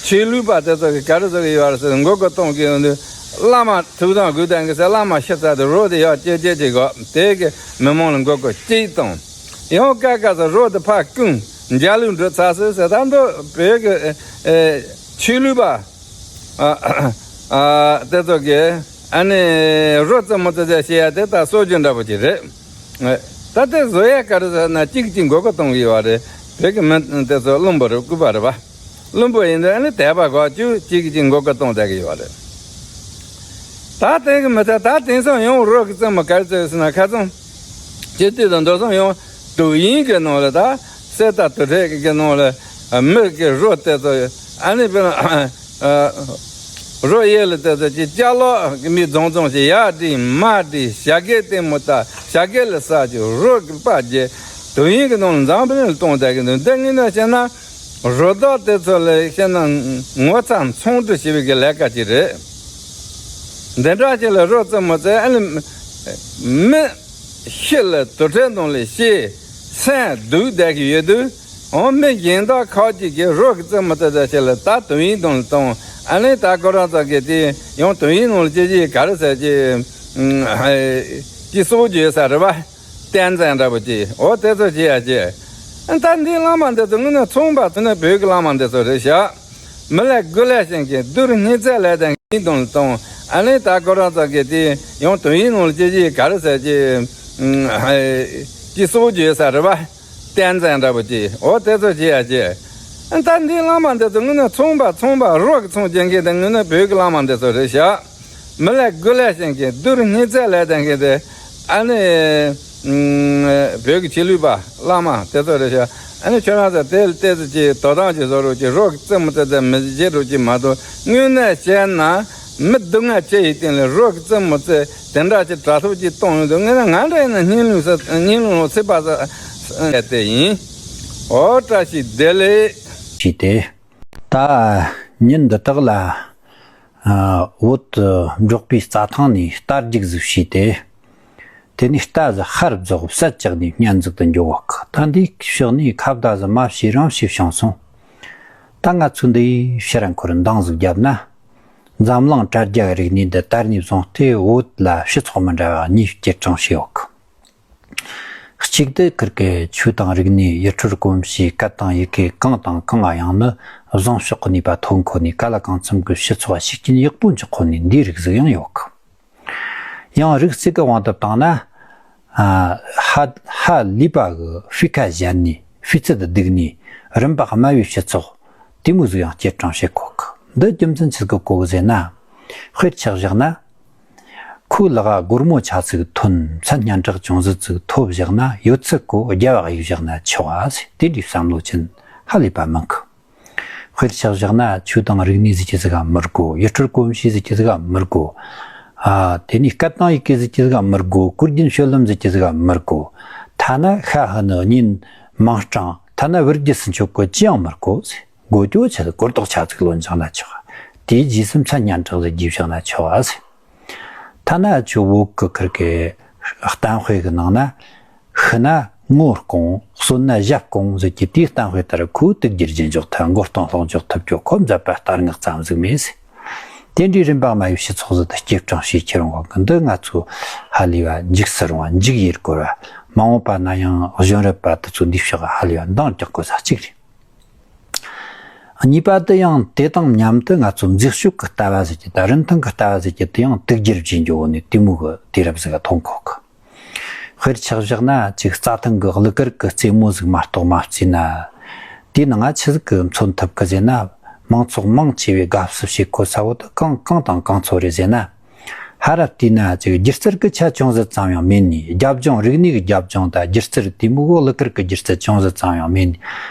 ཆོས་ལུགས་པ་དེ་ཚོ་གི་ག་རེ་བཟོ་གི་ཡོད་རེད་ཟེར་མགོ་སྐོར་གཏོང་གི་ཡོང་དུས་བླ་མ་ཐུགས་དམ་དགོས་དང་གི་ཟེར་བླ་མ་ཤི་ཚར་དུས་རོགས་དེ་ཡག་ཅེ་ཅེ་ཅེ་གོ་དེ་གི་མི་མང་ལ་མགོ་སྐོར་གཅིག་གཏོང་། ཡང་སྐབས་སྐབས་སུ་རོགས་དེ་ཕར་བསྐུམ་འཇའ་ལུས་འགྲོ་ཚར་སོང་ཟེར་ད་འདི་བོད་ཀྱི་ཨེ་ཆོས་ལུགས་པ་ཨ་ཨ་དེ་ཚོ་གི་ཨ་ནི་རོགས་རྩེད་མོ་རྩེ་རྩེ་བྱེད་ཡ་དེ་ད་སྲོལ་རྒྱུན་འདྲ་པོ་ཅིག་རེད། ད་དེ་བཟོ་ཡ་ག་རེ་ཟེར་ན་གཅིག་གཅིག་མགོ་སྐོར་གཏོང་གི་ཡོད་རེད། བོད་ཀྱི་མི་དེ་ཚོ་བླུན་པོ་རེད་ལྐུགས་པ་རེད་པ། བླུན་པོ་ཡིན་དུས་ཨ་ནི་དད་པ་གོ་ཅུ་གཅིག་གཅིག་མགོ་སྐོར་གཏོང་བསྡད་ཀྱི་ཡོད་རེད། ད་དེང་གི་མི་ཚེ་ད་དེང་སང་ཡང་རོགས་ཀྱི་རྩེད་མོ་ག་རེ་རྩེ་ཟེར་ན་ཁ་ཚང་། སྤྱི་དུས་དང་འགྲོ་སོང་ཡང་དུས་ཡུན་གྱི་ནང་ལ་ད་གསེར་རྟ་དུར་ཁྲོད་ཀྱི་ནང་ལ་མི་གི་རོ་དེ་ཚོ་ཨ་ནི་དཔེར་ན་རོ་གཡས་ལ་དེ་ཚོ་ཅི་ཅ་ལག་གི་མི་རྫོང་རྫོང་ཞིག་ཡར་བསྒྲིགས་མར་བསྒྲིགས་བྱ་དགའི་ལྟད་མོ་ལྟ་བྱ་དགའ་ལ་ཟ་རྒྱུ་རོ་གི་པ་རྒྱལ་དུས་ཡུན་གྱི་ནང་ལ་འཛམ་བུ་གླིང་ལ་གཏོང་བསྡད་ཀྱི་འདུག་འདི་ངོས་ནས་བཤད་ན། རོ་བདག་དེ་ཚོ་ལ་བཤད་ན་ངོ་ཚ་མཚང་འབྲུ་ཞེས་པའི་གི་ལས་ཀ་ཅིག་རེད། འདི་འདྲ་ཅིག་ལ་རོགས་རྩེད་མོ་རྩེ་ཨ་ནི་མི་ཤི་ལ་དུར་ཁྲོད་ནང་ལ་ཤི་སེམས་སྡུག་བསྡད་ཀྱི་ཡོད་དུས་འོ་མི་གཞན་དག་ཁག་ཅིག་གིས་རོགས་ཀྱི་རྩེད་མོ་རྩེ་རྩེ་ཞིག་ལ་ད་དུས་ཡུན་དང་གཏོང་ཨ་ནི་ད་ཁོ་རང་ཚོ་གི་དེ་ཡང་དུས་ཡུན་ནང་ལ་ཅི་ཅི་ག་རེ་ཟེར་ཅི་ཅི་གསོག་རྒྱུ་ཡོད་ས་རེད་པ། བསྟན་འཛིན་འདྲ་པོ་ཅིག་འོ་དེ་ཚོ་བྱེད་ཡ་བྱེད། ད་འདི་བླ་མ་འདི་ཚོ་དངོས་གནས་ཚོང་པ་ཚོ་ནི་བོད་ཀྱི་བླ་མ་འདི་ཚོ་རེད་ཤག་མི་ལ་དགུ་ལ་ཞིང་གི་རྡུལ་སྙིང་རྩེ་ལས་དང་གིན་དང་གཏོང་ཨ་ནི་ད་ཁོ་རང་ཚོ་གི་དེ་ཡང་དུས་ཡུན་ནང་ལ་ཅི་ཅི་ག་རེ་ཟེར་ཅི་ཅི་གསོག་རྒྱུ་ཡོད་ས་རེད་པ། བསྟན་འཛིན་འདྲ་པོ་ཅིག་འོ་དེ་ཚོ་བྱེད་ཡ་བྱེད། ད་འདི་བླ་མ་འདི་ཚོ་དངོས་གནས་ཚོང་པ་ཚོང་པ་རོགས་ཀྱི་ཚོང་རྒྱག་མཁན་དེ་དངོས་གནས་བོད་ཀྱི་བླ་མ་འདི་ཚོ་རེད་ཤག་མི་ལ་དགུ་ལ་ཞིང་གི་རྡུལ་སྙིང་རྩེ་ལས་དང་གི་དེ་ཨ་ནི་བོད་ཀྱི་ཆོས་ལུགས་པ་བླ་མ་དེ་ཚོ་རེད་ཤག་ཨ་ནི་ཁྱོད་རང་ཚོ་དེ་ལ་བལྟས་ཚེ་ཅིག་དོ་དམ་ཅིག་བཟོ་རོགས་ཅིག་རོགས་ཀྱི་རྩེད་མོ་རྩེ་རྩེ་མི་བྱེད་རོགས་ཅིག་མ་གཏོགས་དངོས་གནས་བཤད་ན་མི་སྡུག་བསྔལ་ཆེ་ཡི་སྟེང་ལ་རོགས་ཀྱི་རྩེད་མོ་རྩེ་དེ་འདྲ་ཅིག་དྲག་ཐོག་ཅིག་གཏོང་ཡོང་དུས་དངོས་གནས་ང་འདྲ་ཡིན་ན་སྙིང་རླུང་ས་སྙིང་རླུང་ཚིག་པ་ས་དེ་ཡིན། འོ་བཀྲ་ཤིས་བདེ་ལེགས། ཞུས་ཏེ། ད་ཉིན་འདི་དག་ལ་ཨ་བོད་འབྲོག་པའི་རྩྭ་ཐང་ནས་རྟ་རྒྱུག་ཟིག་བྱས་ཏེ། དེ་ནས་རྟ་ཟིག་ཧར་རྫོགས་བསད་བཅག་ནས་བརྙན་ཟིག་ཏུ་འགྱོ་བ་གི། ད་འདི་ཕྱོགས་ནས་ཁ་བརྡ་ཟིག་མ་བྱས་རང་བྱས་བྱུང་སོང་། ད་ང་ཚོས་འདི་ཕྱིར་འཁོར་འདང་ཟིག་བརྒྱབ་ན། འཛམ་གླིང་དྲ་རྒྱ་རིག་གནས་འདི་དར་ནས་བཟུང་སྟེ་བོད་ལ་སྤྱི་ཚོགས་མི་འདྲ་བ་གཉིས་སྐྱེད་སྲིང་བྱས་ཡོད་གི། གཅིག་དེ་ཁིར་གི་ཆོས་དང་རིག་གནས་ཡུལ་སྲོལ་གོམས་གཤིས་སྐད་དང་ཡི་གེ་གང་དང་གང་ཡང་ནི་བཟང་ཕྱོགས་ཀྱི་ནུས་པ་ཐོན་ཁོ་ནས་ག་ལ་གང་འཚམ་གྱི་སྤྱི་ཚོགས་ཤུགས་རྐྱེན་ཡག་པོ་འཇོག་ཁོ་ནས་འདིའི་རིགས་ཟིག་ཡང་ཡོད་གི། ཡང་རིགས་གཅིག་གི་དབང་དུ་བཏང་ན། ཨ་ཧ་ཧ་ལས་པ་གི་སྤུས་ཀ་གཞན་ནས་སྤུས་ཚད་སྡུག་ནས་རིམ་པ་དམའ་བའི་སྤྱི་ཚོགས་དེ་མོ་ཟིག་ཡང་སྐྱེད་སྲིང་བྱེད་གོ་གི། འདི་རྒྱུ་མཚན་ཆི་ཟིག་གི་གོ་གི་ཟེར་ན། དཔེར་ཆ་བཞག་ན། ཁོའི་ལག་ག་སྒོར་མོ་ཆ་ཚིག་ཐོན། མཚན་སྙན་གྲགས་ཅུང་ཟད་ཅིག་ཐོབ་བཞག་ན་ཡོད་ཚད་ཀོ་རྒྱབ་བ་གཡུག་བཞག་ན་ཆོག་ཨ་ཟེར། དེ་འདྲའི་བསམ་བློ་ཅན་ཧ་ལས་པ་མང་གི། དཔེར་ཆ་བཞག་ན་ཆོས་དང་རིག་གནས་ཟེར་གྱི་ཟིག་ག་མི་དགོ། ཡུལ་སྲོལ་གོམས་གཤིས་ཟེར་གྱི་ཟིག་ག་མི་དགོ། ཨ་དེ་ནས་སྐད་དང་ཡི་གེ་ཟེར་གྱི་ཟིག་ག་མི་དགོ། གོ་རྒྱུན་སྤྱོད་ལམ་ཟེར་གྱི་ཟིག་ག་མི་དགོ། ཐ་ན་ཤ་ཧུ་ནི་གཉེན་མིང་སྲིང་། ཐ་ན་བུ་རྒྱུད་སུ་ཆོག་གོ་ཅི་ཡང་མི་དགོ་ཟེར། སྒོ་ཅོ་ཆེ་གོ་རྟོགས་ཆ་ཚིག་ལོན་བཞག་ན་ཆོག་དེའི་རྗེས་སུ་མཚན་སྙན་གྲགས་ཟིག་རྒྱས་བཞག་ན་ཆོག་ཨ་ཟེར། ཐ་ན་ཆུ་བོ་གི་ཁུར་གི་གཏམ་དཔེ་གི་ནང་ན། ཤི་ན་ངོ་སྐོང་། གསོན་ན་ཞབས་སྐོང་ཟེར་གྱི་དེའི་གཏམ་དཔེ་ལྟར་ཁོ་དུག་རྒྱུ་རྗེས་འཇོག་ཐུབ། མགོ་སྟོང་ལྷོག་འཇོག་ཐུབ་ཀྱོ་ཁོ་མཛད་པ་ལྟར་ངག་ཙམ་ཟིག་མེད་ཟེར། དེ་འདྲའི་རིམ་པ་མ་ཡི་སྤྱི་ཚོགས་ཟིག་ཏུ་སྐྱེད་སྲིང་བྱེད་ཁྱེར་འོང་གི་འདི་ང་ཚོ་ཧ་ལས་པ་འཇིགས་སུ་རུང་བ། འཇིགས་ཡེར་སྐོར་བ། མ་འོངས་པ་ན་ཡང་གཞོན་རབས་པ་དེ་ཚོ་འདི་ཕྱོགས་ཧ་ལས་པ་འདང་རྒྱག་དགོས་ས་གཅིག་རེད། གཉིས་པ་དེ་ཡང་དེ་དང་མཉམ་དུ་ང་ཚོ་མཛེས་དཔྱོད་ཀྱི་ལྟ་བ་ཟེར་གྱི་དང་རིན་ཐང་གི་ལྟ་བ་ཟེར་གྱི་དེ་ཡང་དུག་སྦྱོར་བྱེད་འགྱོ་བོ་ནས་དེ་མོ་གི་དུས་རབས་ཟིག་ག་ཐོན་གོ་གི། དཔེར་ཆ་བཞག་ན་ཅིག་རྩྭ་ཐང་གི་གླུ་གར་གྱི་རྩེད་མོ་ཟིག་མ་གཏོགས་མ་བརྩིས་ན། དེའི་ནང་ང་ཆི་ཟིག་གི་མཚོན་ཐུབ་གི་ཟེར་ན། མང་ཚོགས་མང་ཆེ་བས་དགའ་བསུ་བྱེད་གོ་ས་བོ་དེ་གང་གང་དང་གང་ཚོ་རེད་ཟེར་ན། ཧ་ར་བལྟས་ན་ཅིག་སྒྱུ་རྩལ་གྱི་ཆ་ཅུང་ཟད་ཙམ་ཡང་མེད་ནས། རྒྱབ་ལྗོངས་རིག་གནས་ཀྱི་རྒྱབ་ལྗོངས་དང་སྒྱུ་རྩལ་དེ་མོ་བོ་གླུ་གར་གྱི་སྒྱུ་རྩལ་ཅུང་ཟད་ཙམ་ཡང་མེད་ནས།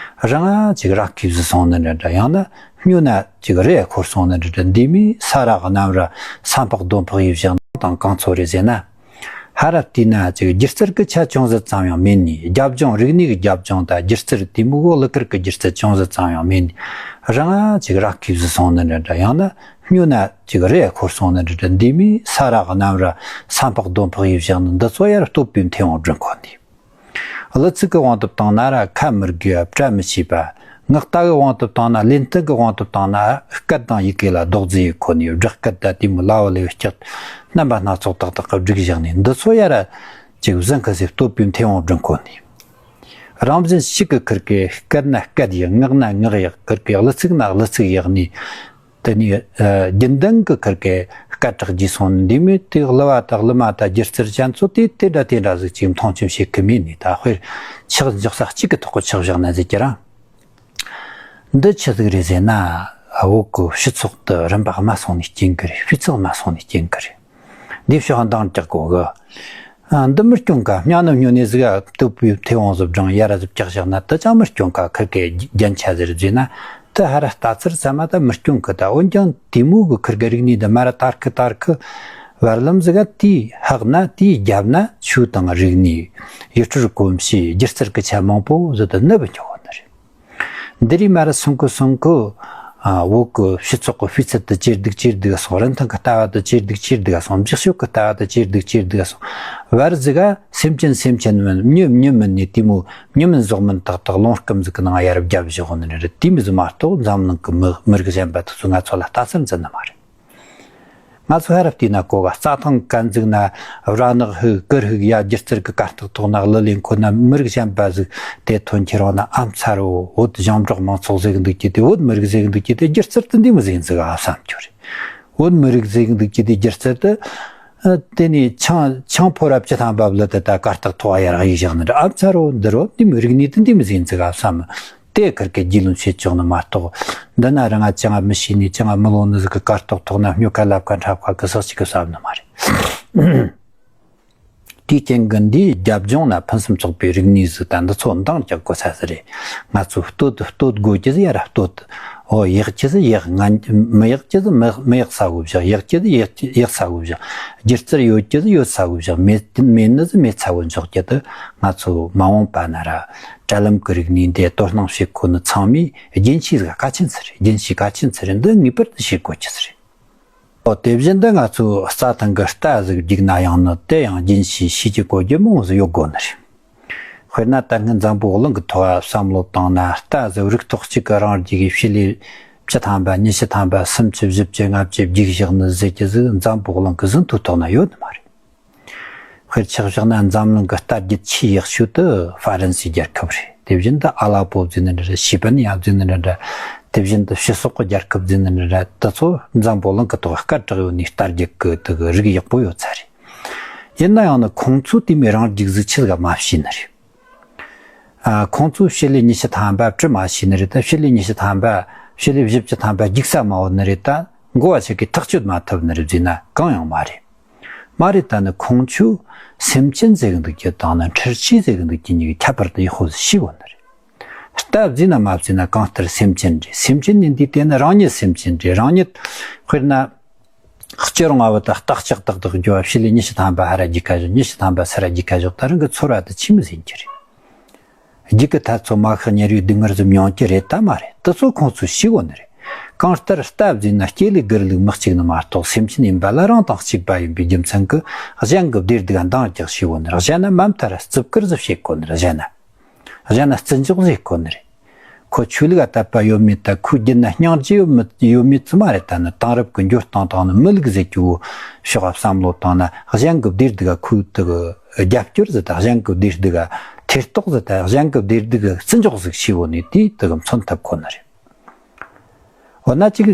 རང་ང་ཅིག་ར་སྐྱེས་བཟི་སོང་ནི་འདྲ་འདྲ། ཡང་ན་སྨྱོ་ན་ཅིག་རེ་འཁོར་སོང་ནི་འདྲ་འདྲ། འདི་མོ་ས་ར་གནམ་ར་ས་འཕགས་རྡོ་འཕགས་ཡིས་བཞག་ན་དང་གང་ཚོ་རེད་ཟེར་ན། ཧ་ར་བལྟས་ན་ཅིག་སྒྱུ་རྩལ་གྱི་ཆ་ཅུང་ཟད་ཙམ་ཡང་མེད་ནས། རྒྱབ་ལྗོངས་རིག་གནས་ཀྱི་རྒྱབ་ལྗོངས་དང་སྒྱུ་རྩལ་དེ་མོ་བོ་གླུ་གར་གྱི་སྒྱུ་རྩལ་ཅུང་ཟད་ཙམ་ཡང་མེད་ནས། རང་ང་ཅིག་ར་སྐྱེས་བཟི་སོང་ནི་འདྲ་འདྲ། ཡང་ན་སྨྱོ་ན་ཅིག་རེ་འཁོར་སོང་ནི་འདྲ་འདྲ། འདི་མོ་ས་ར་གནམ་ར་ས་འཕགས་རྡོ་འཕགས་ཡིས་བཞག་ནི་འདི་ཚོ་ཡར་བསྟོད་པའི་མཐེ་བོང་སྒྲོན་གོ་ནི། གླུ་ཚིག་གི་དབང་དུ་བཏང་ན་ར་ཁ་མི་དགོས་པ། བཀྲ་མི་ཤིས་པ། ངག་རྟ་གི་དབང་དུ་བཏང་ན། ལེན་རྟགས་གི་དབང་དུ་བཏང་ན་སྐད་དང་ཡི་གེ་ལ་རྡོག་རྫིས་ཡེད་གོ་ནི། སྦྲག་སྐད་དང་དེ་མོ་ལ་འོ་ལེ་ཀྱག་རྣམ་པ་སྣ་ཚོགས་ཏག་ཏག་གི་བསྒྲིགས་བཞག་ནི་འདི་ཚོ་ཡར་ཅིག་བཟང་གི་ཟེར་བསྟོད་པའི་མཐེ་བོང་སྒྲོན་གོ་ནི། རང་བཞིན་གཅིག་གི་ཁུར་གི་སྐད་ན་སྐད་ཡག། ངག་ན་ངག་ཡག། ཁུར་གི་གླུ་ཚིག་ན་གླུ་ཚིག་ཡག་ནི། དེ་ནས་ཨ་རྒྱུན་ལྡན་གྱི་ཁུར་གི་སྐད་གྲགས་རྒྱས་སོང་ནི། འདི་མོ་དེ་གླུ་བ་དང་གླུ་མ་དང་སྒྱུ་རྩལ་ཅན་ཚོ་དེ་དེ་འདྲ་དེ་འདྲ་ཟིག་ཅིག་མཐོང་ཆེན་བྱེད་གི་མེད་ནི། ད་དཔེར་ཆག་འཇོག་ས་གཅིག་གི་ཐོག་གི་ཆག་བཞག་ན་ཟེར་གྱི་ར། འདི་ཆི་ཟིག་རེད་ཟེར་ན། བོད་གི་སྤྱི་ཚོགས་དེ་རིམ་པ་དམའ་སོང་ནི་རྐྱེན་གྱིས་རེད། སྤུས་ཚད་དམའ་སོང་ནི་རྐྱེན་གྱིས་རེད། འདི་ཕྱོགས་འདང་རྒྱག་དགོས་གི། ཨ། འདི་མི་སྐྱོན་ག་སྨྱོ་ནི་སྨྱོ་ནི་ཟིག་ག་བསྟོད་པའི་མཐེ་བོང་ཟིག་བསྒྲེངས་ཡར་ཟིག་བཀྱགས་བཞག་ན་དེ་ཅང་མི་སྐྱོན་ག་ཁུར་གི་རྒྱན་ཆ་ཟིག་རེད་ཟེར་ན། དེ་ཧ་ར་ལྟ་ཚུལ་ཚང་མ་ད་མི་སྐྱོན་གི། ད་འོན་ཀྱང་དེ་མོ་གི་ཁུར་གི་རིག་གནས་འདི་མར་དར་ཁི་དར་ཁི་བར་ལམ་ཟིག་ག་དེའི་ལྷག་ན་དེའི་རྒྱབ་ན་ཆོས་དང་རིག་གནས། ཡུལ་སྲོལ་གོམས་གཤིས། སྒྱུ་རྩལ་གི་ཆ་མང་པོ་ཟིག་དེ་ནུབ་འགྱོ་གོ་ནི་རེད། འདི་རིགས་མར་སོང་གི་སོང་གི། ཨ། བོད་གི་སྤྱི་ཚོགས་གི་སྤུས་ཚད་དེ་ཇེ་སྡུག་ཇེ་སྡུག་སོང་། རིན་ཐང་གི་ལྟ་བ་དེ་ཇེ་སྡུག་ཇེ་སྡུག་སོང་། འཛེག་སྤྱོད་གི་ལྟ་བ་དེ་ཇེ་སྡུག་ཇེ་སྡུག་སོང་། བར་ཟིག་ག་སེམས་ཅན་སེམས་ཅན་མིན། མྱི་མྱི་མིན་ནི་དེ་མོ་མྱི་མིན་ཟོག་མིན་ཏག་ཏག་རླུང་སྐུམ་ཟིག་གི་ནང་ཡར་བརྒྱབ་བཞག་ནི་རེད། དེ་མོ་ཟིག་མ་གཏོགས་འཛམ་གླིང་གི་མི་མི་རིགས་གཞན་པ་དེ་ཚོ་ང་ཚོ་ལ་ལྟ་ཚུལ་འཛིན་ནི་མ་རེད། ང་ཚོ་ཧར་བལྟས་ན་གོ་ག་རྩྭ་ཐང་གན་ཟིག་ན་ར་ནག་ཧུག་གུར་ཧུག་ཡ། སྒྱུ་རྩལ་གི་གར་སྟེགས་ཐོག་ན་གླུ་ལེན་ཁོ་ན་མི་རིགས་གཞན་པ་ཟིག་དེ་ཐོན་ཁྱེར་འོང་ན། ཨ་མཚར་རོ། བོད་ཞིང་འབྲོག་མང་ཚོགས་ཟེར་གི་འདུག་གི་དེ། བོད་མི་རིགས་ཟེར་གི་འདུག་གི་དེ། སྒྱུ་རྩལ་དེ་འདི་མོ་ཟིག་ཡིན་ཟིག་ཨ་བསམ་རྒྱུ་རེད། བོད་མི་རིགས་ཟེར་གི་འདུག་གི་དེ། སྒྱུ་རྩལ་དེ། ཨ། དེ་ནས་ཆང་ཆང་ཕོར་བ་བཅུ་ཐམ་པ་བླུད་དེ་ད་གར་སྟེགས་ཐོག་ཡར་གཡུགས་བཞག་ནི་རེད། ཨ་མཚར་རོ། འདི་རོ། འདི་མོ་རིག་གནས་དེ་འདི་མོ་ཟིག་ཡིན་ཟིག་ཨ་བསམ། དེ་ཁུར་གི་རྒྱུས་ལོན་བྱེད་ཆོག་ནི་མ་གཏོགས། འདི་ན་རང་ང་ཅང་མི་ཤེས་ནི་ཅང་མི་ལོ་ནི་ཟིག་གི་གར་སྟེགས་ཐོག་ན་སྨྱོ་ཁ་ལབ་ཁ་འཁྲབ་ཁ་གི་སོགས་ཅིག་གི་བསམ་ནི་མ་རེད། དེའི་རྐྱེན་གྱིས་འདིའི་རྒྱབ་ལྗོངས་ན་ཕུན་སུམ་ཚོགས་པའི་རིག་གནས་ཟིག་ད་འདི་ཚོ་འདང་རྒྱག་དགོས་ས་ཟིག་རེད། ང་ཚོ་བསྟོད་བསྟོད་དགོས་ཀྱི་ཟིག་ཡར་བསྟོད། འོ། ཡག་གི་ཟིག་ཡག། ང་མི་ཡག་གི་ཟིག་མི་མི་ཡག་ས་བོ་བཞག། ཡག་གི་ཟིག་ཡག་ཡག་ས་བོ་བཞག། སྒྱུ་རྩལ་ཡོད་ཀྱི་ཟིག་ཡོད་ས་བོ་བཞག། མེད་མེད་ནི་ཟིག་མེད་ས་བོ་འཇོག་རྒྱུ་དེ། ང་ཚོ་མ་འོངས་པ་ན་ར་དྲ་ལམ་གྱི་རིག་གནས་འདི་དོ་སྣང་བྱེད་དགོས་ནི་ཚང་མས་རྒྱུན་ཆད་ཟིག་གལ་ཆེན་ཟིག་རེད། རྒྱུན་ཆད་གལ་ཆེན་ཟིག་རེད། འདི་ངེས་པར་དུ་བྱེད་དགོས་ཀྱི་ཟིག་རེད། ཨོ། དེ་བཞིན་དུ་ང་ཚོས་རྩྭ་ཐང་གི་རྟ་ཟིག་རྒྱུག་ན་ཡང་ནི་དེ་ཡང་རྒྱུན་ཆད་བྱེད་ཀྱི་གོ་རྒྱུ་མང་ཟིག་ཡོད་དགོས་ནི་རེད། དཔེར་ན་ད་སྔོན་འཛམ་བུ་གླིང་གི་ཐོག་བསམ་བློ་བཏང་ན། རྟ་ཟིག་རུ་ཐོག་གཅིག་གི་རང་རྒྱུག་གི་བྱི་ལི་བཅུ་ཐམ་པ་ཉི་ཤུ་ཐམ་པ་སུམ་ཅུ་བཞི་བཅུ་ལྔ་བཅུ་རྒྱུག་བཞག་ནི་ཟེར་གྱི་ཟིག་འཛམ་བུ་གླིང་གི་ཟིན་ཐོའི་ཐོག་ན་ཡོད་ནི་མ་རེད། དཔེར་ཆ་བཞག་ན་འཛམ་གླིང་གི་རྟ་རྒྱུག་ཆེས་ཡག་ཤོས་དེ་ཧྥ་རན་སིའི་རྒྱལ་ཁབ་རེད། དེ་བཞིན་དུ་ཨ་ལ་པོ་ཟེར་ནི་འདྲ་འདྲ། ཤེས་པན་ཡ་ཟེར་ནི་འདྲ་འདྲ། དེ་བཞིན་དུ་ཕྱི་སོག་གི་རྒྱལ་ཁབ་ཟེར་ནི་འདྲ་འདྲ། དེ་ཚོ་འཛམ་བུ་གླིང་གི་ཐོག་སྐད་གྲགས་ཡོད་ནི་རྟ་རྒྱུག་གི་དེ་གི་རིགས་ཡག་པོ་ཡོད་ས་རེད། ཡིན་ན་ཡང་ནི་ཁོང་ཚོས་དེ་མོའི་རང་རྒྱུག་ཟིག་ཆི་ཟིག་མ་བྱས་ནི་རེད། ཨ། ཁོང་ཚོས་བྱི་ལི་ཉི་ཤུ་ཐམ་པ་བྲི་མ་ཤེས་ནི་རེད་ད། བྱི་ལི་ཉི་ཤུ་ཐམ་པ། བྱི་ལི་བཞི་བཅུ་ཐམ་པ་རྒྱུག་ས་མ་ཡོད་ནི་རེད་ད། འགོ་བ་ཞིག་གིས་ཐག་གཅོད་མ་ཐུབ་ནི་རེད་ཟེར་ན་གང་ཡང་མ་རེད། མ་རེད། ད་ནི་ཁོང་ཚོས་སེམས་ཅན་ཟེར་གི་འདུག་གི་དང་ནི་འཕྲུལ་ཆས་ཟེར་གི་འདུག་གི་གཉིས་ཀྱི་ཁྱད་པར་དེ་ཡག་པོ་ཟིག་ཤེས་དགོས་ནི་རེད། རྟ་བརྫིས་ན་མ་བརྫིས་ན་གང་ལྟར་སེམས་ཅན་རེད། སེམས་ཅན་ནི་འདི་དེ་ནི་རང་ཉིད་སེམས་ཅན་རེད། རང་ཉིད། དཔེར་ན། སྐྱུར་རུང་བ་དང་རྟ་ལྕག་ཏག་ཏག་རྒྱུ་བ་བྱི་ལི་ཉི་ཤུ་ཐམ་པ་ཧར་རྒྱུག་ཁ་བཞག། ཉི་ཤུ་ཐམ་པ་ཚུར་རྒྱུག་ཁ་བཞག། ད་རང་གི་ཚོར་བ་དེ་ཆི་མོ་ཟིག་ཡིན་གྱི་རེད། རྒྱུག་གི་ཐ་ཚོ་མ་ཤག་ཉེར་བའི་སྡུག་བསྔལ་ཟིག་མྱོང་གི་རེད་ད་མ་རེད། དེ་ཚོ་ཁོང་ཚོས་ཤེས་དགོས་ནི་རེད། གང་ལྟར་རྟ་བརྫིས་ན་སྐེ་ལས་སྒུར་ལུག་མི་གཅིག་ནི་མ་གཏོགས་སེམས་ཅན་ཡིན་པ་ལ་རང་དང་གཅིག་པ་ཡིན་པའི་རྒྱུ་མཚན་གྱིས་གཞན་གྱི་བདེ་སྡུག་འདང་རྒྱག་ཤེས་དགོས་ནི་རེད། གཞན་ན་མ་མཐའ་ར་རྩུབ་སྐུར་ཟིག་བྱེད་དགོས་ནི་རེད། གཞན་ན། གཞན་ན་བརྩི་འཇོག་ཟིག་དགོས་ནི་རེད། ཁོ་ཆོས་ལུགས་ལ་དད་པ་ཡོད་མེད་ད་ཁོའི་རྒྱུད་ན་སྙིང་རྗེ་ཡོད་མེད་ཡོད་མེད་ཙི་མ་རེད། ད་ནི་དེང་རབས་ཀྱི་འགྱུར་སྟངས་དང་ནི་མི་ལུགས་ཟེར་རྒྱུ་བོ་ཕྱོགས་བསམ་བློ་བཏང་ན་གཞན་གྱི་བདེ་སྡུག་ག་ཁོའི་དེ་གི་རྒྱབ་སྐྱོར་ཟིག་དང་གཞན་གྱི་བདེ་སྡུག་ག་ཐེ་གཏོགས་ཟིག་དང་གཞན་གྱི་བདེ་སྡུག་གི་བརྩི་འཇོག་ཟིག་བྱས་ཡོད་ནི་དེ་དེ་གི་མཚོན་ཐུབ་ཁོ་ནི་རེད། འོ་ན་ཅིག་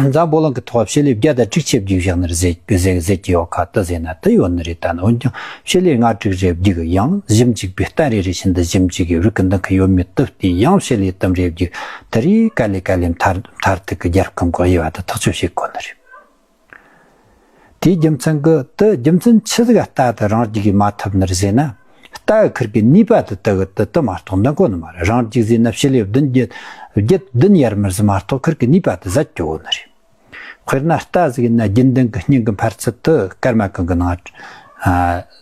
འཛམ་བུ་གླིང་གི་ཐོག་བྱེད་ལས་བརྒྱ་དང་དྲུག་ཅུ་བརྒྱུགས་བཞག་ནི་རེད་ཟེར་ཟེར་ཟེར་གྱི་ཡོད་ཁ་དེ་ཟེར་ན་དེ་ཡོད་ནི་རེད། ད་ནི་འོན་ཀྱང་བྱེད་ལས་ལྔ་དྲུག་རེ་བརྒྱུགས་ཡང་ཞིབ་འཇུག་པའི་གཏམ་རེ་རེ་བཞིན་དུ་ཞིབ་འཇུག་གི་རིགས་ཀྱི་འདི་ཁ་ཡོད་མེད་དུ་བལྟས་ཡང་བྱེད་ལས་གཏམ་རེ་བརྒྱུགས་དེ་རིགས་ག་ལེ་ག་ལེ་མཐར་མཐར་ཐུག་གི་རྒྱལ་ཁམས་གི་དབྱེ་བ་དེ་ཐག་གཅོད་བྱེད་དགོས་ནི་རེད། དེའི་རྒྱུ་མཚན་གྱིས་དེ་རྒྱུ་མཚན་ཆི་ཟིག་ལྟ་དེ་རང་རྒྱུད་ཀྱིས་མ་ཐུབ་ནི་རེད་ཟེར་ན། རྟ་གི་ཁིར་གི་ནུས་པ་དེ་དེ་གི་དེ་དེ་མ་གཏོགས་འདང་གོ་ནི་མ་རེད། རང་རྒྱུད་ཟེར་ན་བྱེད་ལས་བདུན་བརྒྱད་བརྒྱད་བདུན་ཡར་མར་ཟིག་མ་གཏོགས་ཁིར་གི་ནུས་པ་དེ་ཟད་ཀྱི་ཡོད་ནི་རེད། དཔེར་ན་རྟ་ཟིག་ཡིན་ན་རྒྱུན་ལྡན་གྱི་སྙིང་གི་འཕར་ཚད་དེ་སྐར་མ་གང་གི་ནང་ཨ་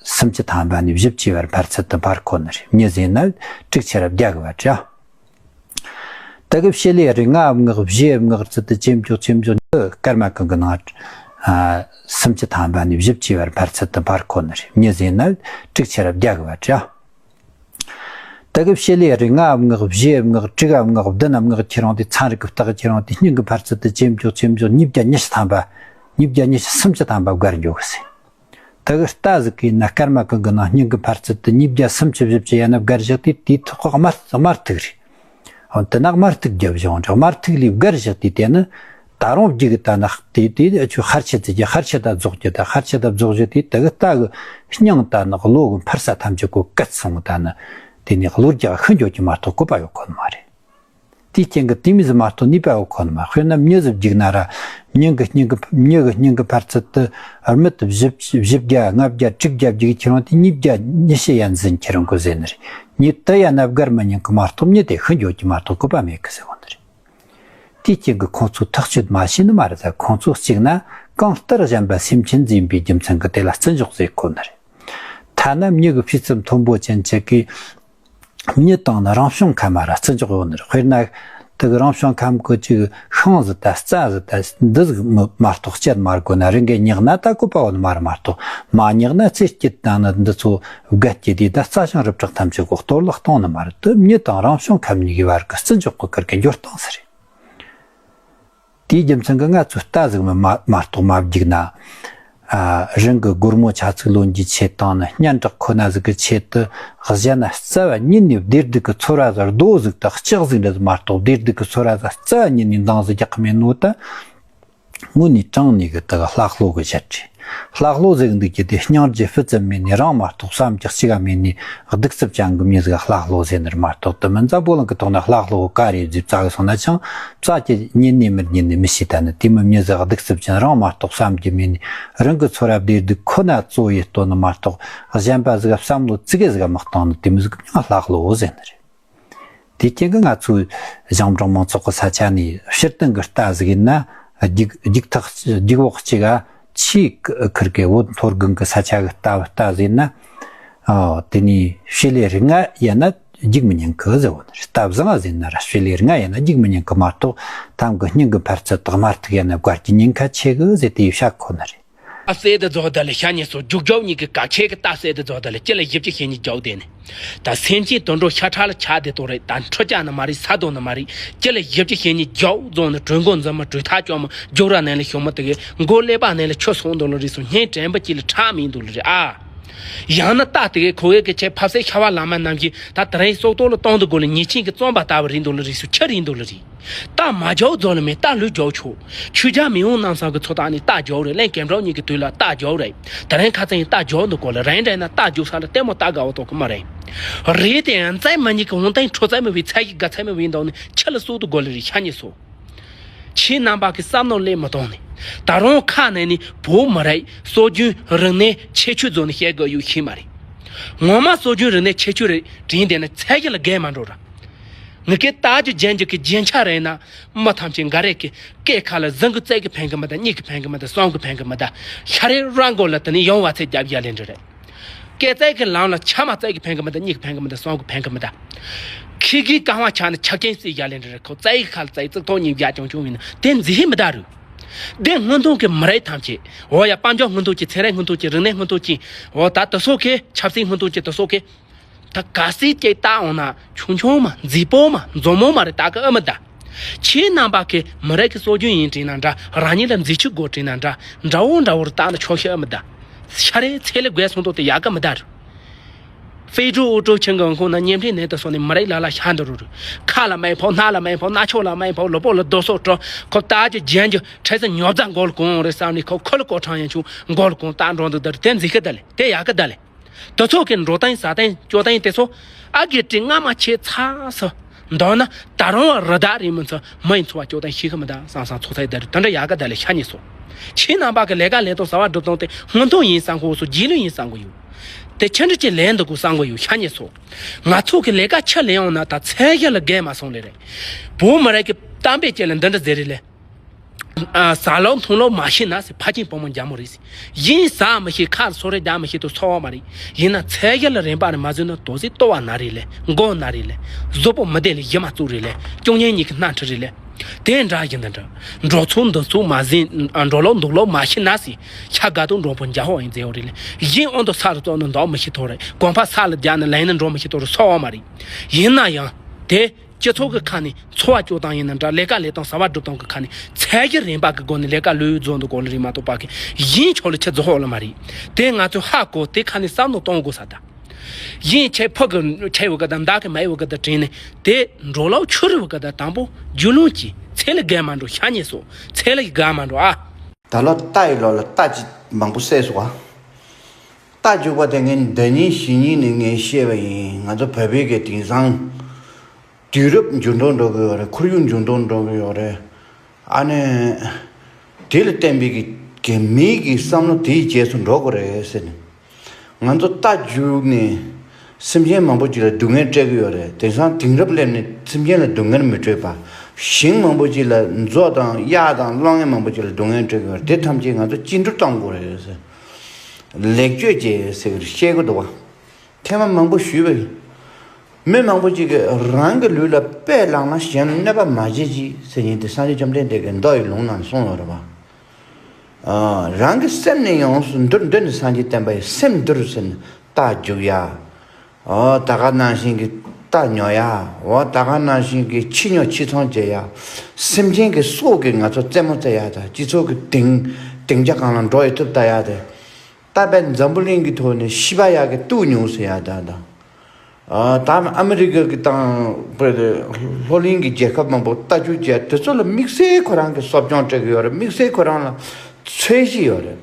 སུམ་ཅུ་ཐམ་པ་ནས་བཞི་བཅུ་བར་འཕར་ཚད་དེ་འཕར་གོ་ནི་རེད། མྱི་ཟེར་ན་དྲུག་ཅུ་ར་བརྒྱ་གི་བར་རེད། དེ་གི་བྱེད་ལས་རིགས་ལྔ་བསྔགས་བཞི་བསྔགས་ཚུལ་དུ་ཇེ་མགྱོགས་ཇེ་མགྱོགས་འདི་སྐར་མ་གང་གི་ནང་ཨ་སུམ་ཅུ་ཐམ་པ་ནས་བཞི་བཅུ་བར་འཕར་ཚུལ་དུ་འཕར་ཁོ་ནི་རེད། མྱི་ཟེར་ན་དྲུག་ཅུ་ར་བརྒྱ་གི་བར་རེད། དེ་གི་བྱེད་ལས་རིགས་ལྔ་བསྔགས་བཞི་བསྔགས་དྲུག་བསྔགས་བདུན་བསྔགས་ཁྱེད་རང་དེ་ཚན་རིག་གི་རྟགས་ཁྱེད་རང་དེ་སྙིང་གི་འཕར་ཚུལ་དུ་ཇེ་མགྱོགས་ཇེ་མགྱོགས་ཉིས་བརྒྱ་ཉི་ཤུ་ཐམ་པ་ཉིས་བརྒྱ་ཉི་ཤུ་སུམ་ཅུ་ཐམ་པ་བརྒལ་འགྱོ་གི་ཟེར། དེ་གི་རྟ་ཟིག་གི་ན་སྐར་མ་གང་གི་ནང་སྙིང་གི་འཕར་ཚད་དེ་ཉིས་བརྒྱ་སུམ་ཅུ་བཞི་བཅུ་ཡན་ན་བརྒལ་བཞག་དུས་དེའི་ཐོག་ཁ་དམར་དམར་ཐིག་རེད། འོན་ཏེ་ན་དམར་ཐིག་རྒྱབ་བཞག་འདྲ་དམར་ཐིག་ལས་བརྒལ་བཞག་དུས་དེ་ནི་ད་རུང་རྒྱུག་གི་ད་ནག་དེ་དེ་ཆུ་ཤར་ཆེ་ཙི་གི་ཤར་ཆེ་ད་རྫོགས་རྒྱུ་ད་ཤར་ཆེ་ད་རྫོགས་རྒྱུ་དེ་དེ་གི་རྟ་གི་སྙིང་ད་ནག་གློ་གི་འཕར་ས་ཐམས་ཅད་གོ་གད་སོང་ད་ནི་དེ་ནི་གློ་རྒྱག་ཤི་འགྱོ་གི་མ་གཏོགས་བཀོད་པ་ཡོད་ཁོ་ནི་མ་རེད། དེའི་རྐྱེན་གྱིས་དེ་མི་ཟིག་མ་གཏོགས་ནུས་པ་ཡོད་ཁོ་ནི་མ། དཔེར་ན་མྱི་ཟིག་རྒྱུག་ན་ར། མྱི་གི་སྙིང་གི་མྱི་གི་སྙིང་གི་འཕར་ཚད་དེ་རྨད་དུ་བཞི་བཞི་བརྒྱ་ལྔ་བརྒྱ་དྲུག་བརྒྱ་རྒྱུག་ཁྱེད་རང་དེ་ཉིས་བརྒྱ་ཉི་ཤུ་ཡན་ཟིན་ཁྱེད་རང་གི་ཟེར་ནི་རེད། མྱི་དེ་ཡན་ན་བརྒལ་མི་ཉན་གི་མ་གཏོགས་མྱི་དེ་ཤི་འགྱོ་གི་མ་གཏོགས་བཀོད་པ་མེད་གི་ཟེར་བ་ནི་རེད། དེའི་རྐྱེན་གྱིས་ཁོང་ཚོ་ཐག་གཅོད་མ་བྱས་ནི་མ་རེད་ད། ཁོང་ཚོ་གཅིག་ན་གང་ལྟར་གཞན་པ་སེམས་ཅན་འཛིན་པའི་རྒྱུ་མཚན་གྱིས་དེ་ལ་བརྩི་འཇོག་ཟེར་གོ་ནི་རེད། ཐ་ན་མྱི་གི་སྤུས་ཚད་མཐོན་པོ་ཅན་ཅིག་གིས། མྱི་དང་ནི་རང་བྱུང་ཁམས་མ་ར་བརྩི་འཇོག་ཡོད་ནི་རེད། དཔེར་ན། དེ་གི་རང་བྱུང་ཁམས་ཀྱི་ཅིག་ཤིང་ཟིག་ད་རྩྭ་ཟིག་ད་འདི་ཟིག་མ་གཏོགས་བཅད་མ་དགོས་ན་རི་འགའི་ཉག་ན་ད་བཀོད་པ་ཡོད་ནི་མ་རེད་མ་གཏོགས་མ་ཉག་ན་རྩེ་སྐྱིད་དང་ནི་འདི་ཚོ་བརྒལ་སྐྱིད་དེ་ད་རྩྭ་ཤིང་རི་བྲག་ཐམས་ཅད་གོ་གཏོར་བརླག་གཏོང་ནི་མ་རེད། དེ་མྱི་དང་རང་བྱུང་ཁམས་གཉིས་ཀྱི་བར་གྱི་བརྩི་འཇོག་གི་ཁུར་གི་འགྱུར་སྟངས་ཟིག་རེད། དེའི་རྒྱུ་མཚན་གྱིས་ང་ཚོས་རྟ་ཟིག་མ་མ་མ་གཏོགས་མ་བརྒྱུགས་ན། ཨ། རང་གི་སྒོར་མོ་ཆ་ཚིག་ལོན་རྒྱུའི་ཆེད་དང་ནི་སྙན་གྲགས་ཁོ་ན་ཟིག་གི་ཆེད་དུ་གཞན་ན་རྩ་བ་ཉིད་ནས་བདེ་སྡུག་གི་ཚོར་བ་ཟིག་རྡོ་ཟིག་དང་ལྕགས་ཟིག་འདྲ་ཟིག་མ་གཏོགས་བདེ་སྡུག་གི་ཚོར་བ་ཟིག་རྩ་བ་ཉིད་ནས་འདང་ཟིག་རྒྱག་གི་མེད་ནོ་ད། དངོས་ནས་དྲང་ནས་གི་དག་ལྷ་ལྷོ་གི་བཤད་ཁྲི། ལྷ་ལྷོ་ཟེར་གི་འདུག་གི་དེ་སྙིང་རྗེ་སྤུ་ཙམ་མེད་ནས་རང་མ་གཏོགས་བསམ་རྒྱག་གཅིག་ག་མེད་ནས་གདུག་རྩུབ་ཅན་གི་མྱི་ཟིག་ལྷ་ལྷོ་ཟེར་ནི་རེད་མ་གཏོགས། དེ་མིན་འཛམ་བུ་གླིང་གི་ཐོག་ན་ལྷ་ལྷོ་ག་རེ་ཟིག་བཙལ་གི་སོང་ན་ཅང་བཙལ་གི་རྙེད་ནི་མི་རྙེད་ནི་མི་ཤེས། ད་ནི་དེ་མིན་མྱི་ཟིག་གདུག་རྩུབ་ཅན་རང་མ་གཏོགས་བསམ་རྒྱུ་མེད་ནས་རང་གི་ཚོར་བ་བདེ་སྡུག་ཁོ་ན་གཙོ་བོ་ཡེ་སྟོན་ནི་མ་གཏོགས་གཞན་པ་ཟིག་བསམ་བློ་ཙི་གེ་ཟིག་མི་གཏོང་ནི་དེ་མོ་ཟིག་གི་མྱིང་ལྷ་ལྷོ་ཟེར་ནི་རེད། དེ་རྐྱེན་གྱིས་ང་ཚོའི་ཞིང་འབྲོག་མང་ཚོགས་ཀྱི་ས་ཆ་ནས་སྤྱིར་བཏང་གི་རྟ་ཟིག་ཡིན་ན་རྒྱུག་རྒྱུག་ཐག་རྒྱུག་འོག་གཅིག་ག་ཆེས་ཁུར་གི་བོད་མཐོ་སྒང་གི་ས་ཆ་གི་རྟ་རྟ་ཟིག་ཡིན་ན། ཨ། དེ་ནས་བྱེད་ལས་རིགས་ལྔ་ཡན་ན་རྒྱུག་མི་ཉན་གི་ཟེར་བ་ནི་རེད། རྟ་བཟང་ཟིག་ཡིན་ན་ར་བྱེད་ལས་རིགས་ལྔ་ཡན་ན་རྒྱུག་མི་ཉན་གི་མ་གཏོགས་ཐམ་གི་སྙིང་གི་འཕར་ཚད་དག་དམར་ཐིག་ཡན་ན་བརྒལ་གྱི་ཉེན་ཁ་ཆེ་གི་ཟེར་དེ་བཤད་ཁོ་ནི་རེད། རྟ་བསད་དེ་རྫོགས་ད་ལ་ཤ་ཉེ་སོ་རྒྱུག་རྒྱུག་གཉིས་ཀྱི་ཀ་ཁྱེད་ཀྱི་རྟ་བསད་དེ་རྫོགས་ད་ལ་ཅི་ལ་བཞི་བཅུ་ཞེ་གཉིས་རྒྱག་དེ་ནི། ད་སེམས་ཅན་དུད་འགྲོ་ཤ་ཁྲག་ལ་ཆགས་བསྡད་དོ་རེད། ད་འཕྲུལ་ཆ་ནི་མ་རེད། ས་རྡོ་ནི་མ་རེད། ཅི་ལ་བཞི་བཅུ་ཞེ་གཉིས་རྒྱག་རྫོགས་ནི་གྲོས་འགོ་འཛིན་མ་གྲོས་ཐག་གཅོད་མ་རྒྱུག་ར་ནན་ལ་ཤོག་མ་དེ་གི་མགོ་ཀླད་པ་ནན་ལ་ཆུ་སོང་འདུག་ལ་རེད་སོ་སྙིང་དྲན་པ་ཅི་ལ་ཁྲག་མིན་འདུག་ལ་རེད་ཨ། ཡང་ན་རྟ་དེ་གི་ཁོ་གི་ཁྱེད་ཕ་སའི་ཤ་བ་ལ་མ་རྣམས་ཀྱིས་ད་དེ་རིང་སྲོག་ཐོག་ལ་གཏོང་འདུག་གོ་ལ་ཉེས་ཅན་གྱི་བཙོན་པ་ལྟ་བུ་རེད་འདུག་ལ་རེད་སོ་ཁྱི་རེད་འདུག་ལ་རེད། རྟ་མ་རྒྱག་རྫོགས་ལ་མེད། རྟ་ལུས་རྒྱག་ཆོག་ཆོས་རྒྱལ་མེས་དབོན་རྣམ་གསུམ་གྱི་ཚོགས་སྟངས་ནས་རྟ་རྒྱག་རེད། ལན་གེམ་རོག་གཉིས་ཀྱི་དུས་ལ་རྟ་རྒྱག་རེད། དེ་རིང་ཁ་སང་ཡིན་རྟ་རྒྱག་འདུག་གོ་ལ་རིང་འདྲ་ན་རྟ་རྒྱག་ས་ལ་ལྟད་མོ་ལྟ་དགའ་བ་ཐོག་གི་མ་རེད། རེད་དེ་ཡང་རྩེད་མ་གཉིས་ཀྱི་འོང་སྟེང་ཁྲོ་རྩེད་མ་བའི་ཚད་ཀྱི་དགའ་ཚད་མ་བའི་འདོག་ནས་ཁྱི་ལ་སོགས་འདུག་གོ་ལ་རེད་ཤ་ཉེ་སོ། ཁྱེད་རྣམ་པ་གི་བསམ་མནོ་ལས་མི་གཏོང་ནས། ད་རུང་ཁ་ནས་ནི་བོད་མི་རིགས་སྲོལ་རྒྱུན་རིག་གནས་ཁྱད་ཆོས་རྫོགས་ནས་བཤད་དགོས་ཡོད་ཤེས་མ་རེད། ངོ་མ་སྲོལ་རྒྱུན་རིག་གནས་ཁྱད་ཆོས་རེད་དྲན་བསྡད་ན་ཚད་གཞི་ལ་རྒལ་མ་འགྲོ་ར། ངི་སྐད་རྟགས་ཀྱི་རྒྱན་གྱི་རྒྱན་ཆ་རེད་ན། མི་ཐམས་ཅད་འགའ་རེ་གི་སྐད་ཁ་ལ་བཟང་གི་རྩེད་གི་ཕན་གི་མི་ད་གཉིད་གི་ཕན་གི་མི་ད་སོང་གི་ཕན་གི་མི་ད། ཤ་རེ་རང་མགོ་ལ་དེ་ནི་ཡང་བ་ཚེ་རྒྱབ་ཡ་ལེན་འདྲ་རེད། སྐད་རྩེད་གི་ལམ་ལ་ཆ་མ་རྩེད་གི་ཕན་གི་མི་ད་གཉིད་གི་ཕན་གི་མི་ད་སོང་གི་ཕན་གི་མི་ད། ཁི་གི་རྐང་བ་ཆག་ནི་ཆག་རྐྱེན་རྩེད་ཡ་ལེན་འདྲ་རེད། ཁོ་རྩེད་གི་ཁ་ལ་རྩེད་ཙིག་ཐོག་གཉིད་རྒྱ་ཅུང་ཅུང་ཡིན་ན་དེ་འཛི་ཧི་མི་ད་རུ། དེ་སྔོན་ཐོན་གི་མི་རིགས་ཐམས་ཅད་འོ་ཡ་དཔལ་འབྱོར་སྔོན་ཐོན་གྱི་ཚན་རིག་སྔོན་ཐོན་གྱི་རིག་གནས་སྔོན་ཐོན་གྱི་འོ་ད་དེ་སོགས་ཀྱི་ཆབ་སྲིད་སྔོན་ཐོན་གྱི་དེ་སོགས་ཀྱི། ད་ག་སྲིད་ཀྱིས་བལྟ་འོང་ན་ཆུང་ཆུང་མ་མཛེས་པོ་མ་མཛོ་མོ་མ་རེད་ད་གི་ཨ་མི་ད། ཁྱེད་རྣམ་པ་གི་མི་རིགས་ཀྱི་སྲོལ་རྒྱུན་ཡིན་དྲན་ན་འདྲ། རང་ཉིད་ལ་མཛེས་ཆུ་དགོས་དྲན་ན་འདྲ། འདྲ་བོ་འདྲ་བོར་བལྟ་ན་ཆོག་ཤེས་ཨ་མི་ད། ཤ་རེ་ཚེ་ལས་རྒས་སོང་དོ་དེ་ཡག་གི་མི་ད་རུ། ཧྥེ་ཀྲུའུ་ཨུ་ཀྲུའུ་ཆིང་གི་ཁོང་ན་བརྙན་འཕྲིན་ནང་དུ་སོང་ནས་མི་རིགས་ལ་ལ་ཤ་འདི་རུ་རུ། ཁ་ལ་མེ་ཕོག་སྣ་ལ་མེ་ཕོག་སྣ་ཆོག་ལ་མེ་ཕོག་ལུས་པོ་ལ་རྡོ་སོགས་སྤྲོ། ཁོ་ལྟ་ཅི་རྒྱན་གྱི་ཁྲེ་ས་ཉོ་རྫ་མགོ་ལ་གོང་རེ་བསམ་ནས་ཁོ་ཁོ་ལ་གོ་ཁྲང་ཡན་ཆུང་མགོ་ལ་གོང་ལྟ་འགྲོ་འདུག་ད་རུ་དེ་མཛེས་གི་ད་ལེ་དེ་ཡག་གི་ད་ལེ། དེ་ཚོ་གི་འགྲོ་སྟངས་ཟ་སྟངས་སྤྱོད་སྟངས་དེ་ཚོ་ཨ་གི་དྲི་ང་མ་ཆེ་ཚ་ས། མདོར་ན་ད་རུང་རི་དྭགས་རིང་མི་ཚོ་མི་ཡི་འཚོ་བ་སྤྱོད་སྟངས་ཤེས་གི་མི་ད་སང་སང་ཚོ་ཚའི་ད་རུ་དེ་འདྲ་ཡག་གི་ད་ལེ་ཤ་ཉེ་སོ། ཁྱེད་རྣམ་པ་གི་ལས་ཀ་ལས་སྟངས་ཟ་བ་སྒྲུབ་སྟངས་དེ་སྔོན་ཐོན་ཡིན་བསམ་གོ་སོ་རྗེས་ལུས་ཡིན་བསམ་གོ་ཡོད། དེ་ཆ་འགྲིག་ཅིག་ལས་འདུག་གོ་བསམ་གོ་ཡོད་ཤ་ཉེ་སོ། ང་ཚོ་གི་ལས་ཀ་ཆ་ལས་ཡོང་ན་ད་ཚད་གཞི་ལ་རྒས་མ་སོང་ལེ་རེད། བོད་མི་རིགས་ཀྱི་གཏམ་དཔེ་ཅིག་ལ་འདི་འདྲ་ཟེར་རེད་ལེ། ཟ་ལོག་འཐུང་ལོག་མ་ཤེས་ན་ཟེར་ཕ་ཆིང་བུ་མོ་རྒྱ་མོ་རེད་ཟེར། ཡིན་ཟ་མི་ཤེས་ཁ་སོ་རེ་རྒྱག་མི་ཤེས་དུ་སོ་བ་མ་རེད། ཡིན་ན་ཚད་གཞི་ལ་རིམ་པ་རེ་མ་བཟོས་ན་དོ་ཟེར་ལྟོ་བ་ན་རེད་ལེ་མགོ་ན་རེད་ལེ། གཟུགས་པོ་མི་བདེ་ལེ་ཡི་མ་བཙུགས་རེད་ལེ་སྐྱོ་ཉན་གཉིས་ཀྱི་སྣ་ཁྲི་རེད་ལེ། དེ་འདྲ་ཡིན་འདི་འདྲ། འགྲོ་ཚུགས་འདུག་ཚུགས་མ་ཟིན་འགྲོ་ལོག་འདུག་ལོག་མ་ཤེས་ན་ཟེར། ཤ་དགའ་དུ་འགྲོ་པོ་རྒྱ་ཧོ་ཡིན་ཟེར་ཡོད་རེད་ལེ། ཡིན་ཨོན་དུ་ས་རུ་བཙོག་ན་འདོག་མི་ཤེས་ཐོ་རེད། གོམ་པ་ས་ལ་རྒྱག་ན་ལན་ན་འགྲོ་མི་ཤེས་ཐོ་རེད་སོ་བ་མ་རེད། ཡིན་ན་ཡང་དེ། སྤྱི་ཚོགས་ཀྱི་ཁ་ནས་འཚོ་བ་སྐྱོང་སྟངས་ཡིན་ན་འདྲ་ལས་ཀ་ལས་སྟངས་ཟ་བ་སྒྲུབ་སྟངས་ཀྱི་ཁ་ནས་ཚད་གཞི་རིམ་པ་གི་སྒོ་ནས་ལས་ཀ་ལུས་རྫོགས་འདུག་གོ་ལ་རིག་མ་གཏོགས་པ་གི་ཡིན་ཆོག་ལ་ཆ་རྫོགས་ཧོག་ལ་མ་རེད། དེ་ང་ཚོས་ཧ་གོ་དེ་ཁ་ནས་བསམ་བློ་གཏོང་དགོས་ས་ད། ཡིན་ཆེ་ཕ་གི་ཆེ་བ་ག་དང་མདའ་གི་མ་ཡི་བ་ག་དང་དྲན་ནས་དེ་འགྲོ་ལོག་ཆུ་རི་བ་ག་དང་དང་པོ་རྒྱུ་ལོང་གྱིས་ཚེ་ལ་རྒས་མ་འགྲོ་ཤ་ཉེ་སོ་ཚེ་ལ་ཡི་དགའ་མ་འགྲོ་ཨ། ད་ལོ་རྟ་ཡི་ལོ་ལ་རྟ་ཅི་མང་པོ་བསད་སོང་བ། རྟ་རྒྱུག་པ་དེ་ངས་ཟླ་ཉིན་བཞི་ཉིན་ནས་ངས་ཤེས་པ་ཡིན། ང་ཚོ་བོད་པའི་གི་དེང་སང་། དུས་རབས་འགྱུར་ལྡོག་འགྲོ་གི་ཡོད་རེད། ཁོར་ཡུག་འགྱུར་ལྡོག་འགྲོ་གི་ཡོད་རེད། ཨ་ནི། དེ་ལ་བརྟེན་པའི་གི་གི་མིའི་གི་བསམ་བློ་དེའི་རྗེས་སུ་འགྲོ་དགོས་རེད་ཟེར་ནས། ང་ཚོ་རྟ་རྒྱུག་ནས་སེམས་ཅན་མང་པོ་ཅིག་ལ་སྡུག་བསྔལ་སྤྲད་གི་ཡོད་རེད། དེང་སང་དེང་རབས་སླེབས་ནས་སེམས་ཅན་ལ་སྡུག་བསྔལ་མི་སྤྲད་པ། ཞིང་མང་པོ་ཅིག་ལ་མཛོ་དང་གཡག་དང་གློག་བརྙན་མང་པོ་ཅིག་ལ་སྡུག་བསྔལ་སྤྲད་གི་ཡོད་རེད། དེ་ཐམས་ཅད་ང་ཚོ་བཅིངས་འགྲོལ་གཏོང་དགོས་རེད་ཟེར། ལེགས་བཅོས་བྱེད་ཟེར་གི་བཤད་གི་འདུག་བ། ཐེངས་མ་མང་པོ་ཞུས་པ་ཡིན། མི་མང་པོ་ཅིག་གིས་རང་གི་ལུས་ལ་དཔེ་བླངས་ན་གཞན་ལ་གནོད་པ་མ་བྱེད་ཅིག་ཟེར་ཡིན་ཏེ་སངས་རྒྱས་བཅོམ་ལྡན་འདས་ཀྱིས་མདོ་ཡི་ལུང་ནང་གསུངས་ཡོད་རེད་བ། ཨ། རང་གི་སེམས་ནི་ཡོངས་སུ་འདུལ། འདི་ནི་སངས་རྒྱས་བསྟན་པ་ཡི། སེམས་འདུལ་ཟེར་ནས་རྟ་རྒྱུག་ཡ། ཨོ་ད་ག་ནང་བཞིན་གྱི་རྟ་ཉོ་ཡ། ཨོ་ད་ག་ནང་བཞིན་གྱི་ཁྱི་ཉོ་ཁྱི་ཚོང་བྱེད་ཡ། སེམས་ཅན་གྱི་སྲོག་གིས་ང་ཚོ་རྩེད་མོ་རྩེ་ཡ་དང་སྤྱི་ཚོགས་ཀྱི་སྡིངས་སྡིངས་ཆ་སྒང་ལ་འགྲོ་ཡི་ཐུབ་ལྟ་ཡ་དེ། ད་དཔེ་འཛམ་བུ་གླིང་གི་ཐོག་ནས་ཤི་བ་ཡག་གི་སྟུག་ཉུང་ཟེར་ཡག་ད་ད། ཨ་ད་ཨ་མི་རི་ཀ་གི་དང་དཔེ་ལྷོ་གླིང་གི་རྒྱལ་ཁབ་མང་པོ་ལྟ་རྒྱུ་བྱས་དེ་ཚོ་ལ་དམིགས་བསལ་ཁོ་རང་གི་གསོ་སྦྱོང་སྤྲད་གི་ཡོད་རེད། དམིགས་བསལ་ཁོ་རང་ལ་ཚད་གཞི་ཡོད་རེད།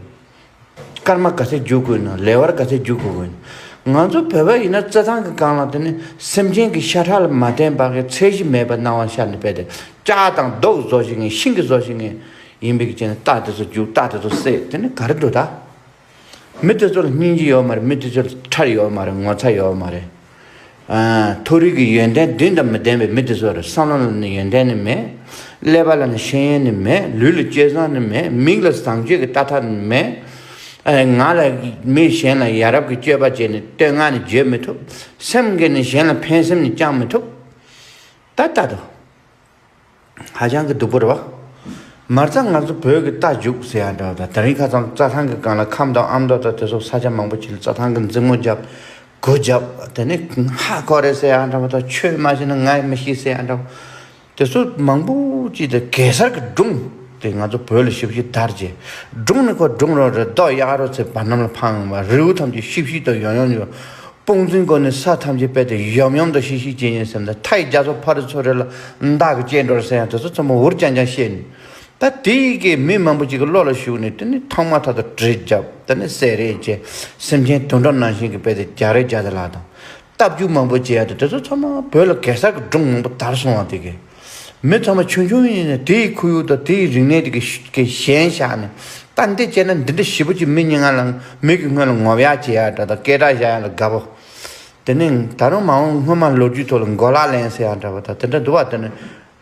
སྐར་མ་ག་ཚད་རྒྱུག་དགོས་ན་ལེ་བར་ག་ཚད་རྒྱུག་དགོས་ན། ང་ཚོ་བོད་པ་ཡིན་ན་རྩྭ་ཐང་གི་སྒང་ལ་དེ་ནི་སེམས་ཅན་གྱི་ཤ་ཁྲག་ལ་མ་བརྟེན་པ་གི་ཚད་གཞི་མེད་པ་སྣང་བ་ཤར་ནས་དཔེ་དེ་ལྕགས་དང་རྡོ་གི་བཟོ་ཞིག་ངེས་ཤིང་གི་བཟོ་ཞིག་ངེས་ཡིན་པའི་གི་ཅན་རྟ་དེ་ཚོ་རྒྱུག་རྟ་དེ་ཚོ་བསད་དེ་ནི་ག་རེ་འདུག་ད། མི་དེ་ཚོ་ལ་སྙིང་རྗེ་ཡོད་མ་རེད། མི་དེ་ཚོ་ལ་ཁྲེལ་ཡོད་མ་རེད། ངོ་ཚ་ཡོད་མ་རེད། ཨ། མཐོ་རིས་ཀྱི་ཡོན་ཏན་བདུན་དང་མི་ལྡན་པའི་མི་དེ་ཚོ་རེད། བསམ་བློ་ལ་ནི་ཡོན་ཏན་ནི་མེད། ཀླད་པ་ལ་ནི་ཤེས་ཡོན་ནི་མེད། ལུས་ལ་སྤྱོད་བཟང་ནི་མེད། མིག་ལ་བཟང་སྤྱོད་ཀྱི་ལྟ་ཐབས་ནི་མེད། ཨ། ང་ལ་མི་གཞན་ལ་ཡ་རབས་ཀྱི་སྤྱོད་པ་བྱས་ནས་བསྟོད་བསྔགས་ནི་བརྗོད་མི་ཐུབ། སེམས་ཀྱིས་ནི་གཞན་ལ་ཕན་སེམས་ནི་བཅང་མི་ཐུབ། ད་ལྟ་དུ། ཧ་ཅང་གི་སྡུག་པོ་རེད་བ། མ་རྩ་ང་ཚོ་བོད་ཀྱི་རྟ་རྒྱུག་ཟེར་ཡ་འདྲ་བ་དང་དེ་རིང་ཁ་སང་རྩྭ་ཐང་གི་སྒང་ལ་ཁམས་དང་ཨ་མདོ་དང་དེ་ཚོ་ས་ཆ་མང་པོ་ཅིག་ལ་རྩྭ་ཐང་གི་མཛུབ་མོ་བརྒྱབ། སྒོ་བརྒྱབ། དེ་ནི་ཧ་གོ་རེད་ཟེར་ཡ་འདྲ་བ་དང་ཆོས་མ་ཤེས་ན་ང་ཡི་མི་ཤེས་ཟེར་ཡ་འདྲ་བ། དེ་ཚོ་མང་པོ་ཅིག་དེ་གེ་སར་གྱི་སྒྲུང་དེ་ང་ཚོ་བོད་ལ་ཞེ་པོ་ཅིག་དར་རྗེས། སྒྲུང་ནི་ཁོ་སྒྲུང་རང་རེད། རྡོ་གཡག་རོ་ཚེ་བར་སྣང་ལ་འཕངས་པ་རི་བོ་ཐམས་ཅད་ཤིབ་ཤིབ་དང་ཡོང་ཡོང་ཡོང་། དཔུང་འཛིན་སྒོ་ནས་ས་ཐམས་ཅད་སྤེལ་ཏེ་ཡོམ་ཡོམ་དང་ཤིག་ཤིག་བྱེད་ཉེན་སེམས་དང་མཐའ་ཡི་རྒྱ་མཚོ་ཕ་རི་ཚོ་རེ་ལ་མདའ་གི་བཅད་འགྲོར་ཟེར་ཡང་དེ་ཚོ་ཚང་མ་འུར་ཅང་ཅང་བཤད་ནས། ད་དེ་ཡི་གེ་མི་མང་པོ་ཅིག་གི་བློ་ལ་ཞུགས་ནས་དེ་ནི་ཐོག་མ་ཐག་ཏུ་གྲི་རྒྱབ། དེ་ནི་བསད་རེས་བྱས། སེམས་ཅན་དུད་འགྲོ་ནང་བཞིན་གྱི་སྤེལ་ཏེ་རྒྱག་རེས་རྒྱག་དེ་ལ་དང་། སྟབས་འཇུག་མང་པོ་བྱེད་ཡ་དེ་དེ་ཚོ་ཚང་མ་བོད་ལ་གེ་སར་གྱི་སྒྲུང་མང་པོ་དར་སོང་བ་དེ་གི། མི་ཚང་མ་ཆུང་ཆུང་ཡིན་ནས་དེའི་ཁོར་ཡུག་དང་དེའི་རིག་གནས་དེ་གི་གི་ཞེན་བཞག་ནས་ད་འདི་བྱས་ན་འདི་འདྲ་ཞེ་པོ་ཅིག་མི་མི་ང་ལ་མི་གི་སྔོན་ལ་ངོ་ཡག་བྱེད་ཡ་འདྲ་དང་སྐད་གྲགས་བཞག་ཡ་ལ་དགའ་པོ། དེ་ནས་ད་རུང་མ་འོངས་སྔོན་མ་ལོ་རྒྱུས་ཐོག་ལ་གོ་ལག་ལེན་ཟེར་ཡ་འདྲ་བ་དང་དེ་འདྲ་འདུག་བ། དེ་ནས་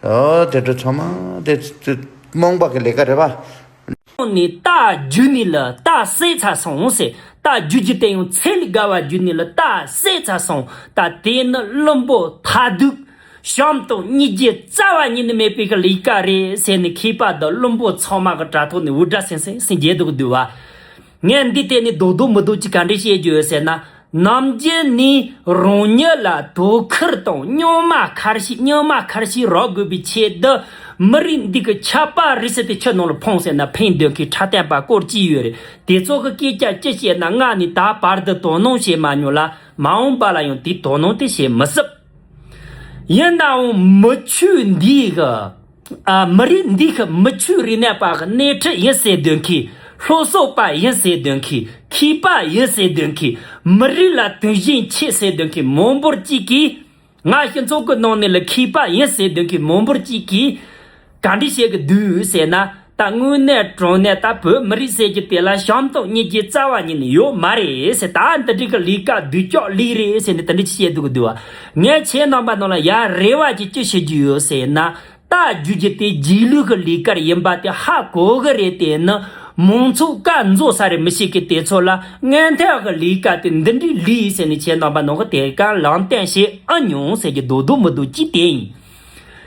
ཨོ་དེ་འདྲ་ཚང་མ་དེ་དེ་རྨོངས་པ་གི་ལས་ཀ་རེད་བ། ནས་རྟ་རྒྱུག་ནས་ལ་རྟ་བསད་ཚར་སོང་ཟེར། རྟ་རྒྱུག་རྒྱུ་དེ་ཡང་ཚད་ལས་བརྒལ་བ་རྒྱུག་ནས་ལ་རྟ་བསད་ཚར་སོང་། ད་དེ་ནི་བླུན་པོ་ཐ་དུག་བྱམས་དང་སྙིང་རྗེ་རྩ་བ་ཉིད་ནས་མེད་པའི་གི་ལས་ཀ་རེད་ཟེར་ནས་མཁས་པ་དང་བླུན་པོ་ཚང་མ་གི་དྲ་ཐོག་ནས་འུར་སྒྲ་སེང་སེང་སེང་རྒྱས་འདུག་འདུག་བ། ངས་འདི་དེ་ནས་རྡོག་རྡོག་མི་རྡོག་ཅིག་ག་འདྲས་བཤད་རྒྱུ་ཡོད་ཟེར་ན། ནམ་རྒྱུན་ནས་རང་ཉིད་ལ་དོ་ཁུར་དང་རྙིང་མ་ཁར་ཤི་རྙིང་མ་ཁར་ཤི་རག་དགོས་པའི་ཆེད་དུ་མི་རིགས་འདི་གི་ཆད་པ་རེད་ཟེར་ཏེ་ཆུ་ནང་ལ་འཕངས་ཟེར་ན་ཕན་འདོད་མཁན་འཁྲབ་སྟོན་པ་སྐོར་གཅིག་ཡོད་རེད། དེ་ཚོ་གི་སྐད་ཆ་ཅི་བཤད་ན་ང་ནི་ད་བར་དུ་དོ་སྣང་བྱེད་མ་མྱོང་ལ། མ་འོངས་པ་ལ་ཡང་དེ་དོ་སྣང་དེ་བྱེད་མི་སྲིད། ཡིན་ནའང་མི་ཆོས་འདིའི་གི་ཨ། མི་རིགས་འདི་གི་མི་ཆོས་རིག་གནས་པ་གི་སྣེ་ཁྲིད་ཡིན་ཟེར་འདོད་མཁན། སློབ་གསོ་པ་ཡིན་ཟེར་འདོད་མཁན། མཁས་པ་ཡིན་ཟེར་འདོད་མཁན། མི་རིགས་ལ་དུང་ཞེན་ཆེ་ཟེར་འདོད་མཁན་མང་པོར་གཅིག་གིས། ང་སྤྱི་ཚོགས་ཀྱི་ནང་ནས་ལ་མཁས་པ་ཡིན་ཟེར་འདོད་མཁན་མང་པོར་གཅིག་གིས། ག་འདྲ་བྱེད་ཀྱི་འདུག་ཟེར་ན། ད་དངོས་གནས་དྲང་གནས་ད་བོད་མི་རིགས་ཟེར་གྱི་དེ་ལ་བྱམས་དང་སྙིང་རྗེ་རྩ་བ་ཉིད་ནས་ཡོད་མ་རེད་ཟེར། ད་འདི་འདྲའི་གི་ལས་ཀ་སྡུག་ཅག་ལས་རེད་ཟེར་ནས་དེ་འདྲ་ཅིག་བཤད་འདུག་གི་འདུག་བ། ངས་ཁྱེད་རྣམ་པ་ནང་ལ་ཡ་རེ་བ་ཅིག་ཅི་ཞུ་རྒྱུ་ཡོད་ཟེར་ན། རྟ་རྒྱུག་རྒྱུ་དེ་རྗེས་ལུས་ཀྱི་ལས་ཀ་ཡིན་པ་དེ་ཧ་གོ་གི་རེད། དེ་ནི་མང་ཚོགས་ཀ་འཛོ་ས་རེད་མི་ཤེས་ཀི་དེ་ཚོ་ལ་སྔོན་ཐོག་གི་ལས་ཀ་དེ་འདི་འདྲའི་ལས་ཟེར་ནས་ཁྱེད་རྣམ་པ་ནང་གི་དེ་ག་ལམ་སྟོན་བྱེད་ཨ་མྱོང་ཟེར་གྱི་རྡོག་རྡོག་མི་འདུག་ཅི་དེ་ཡིན།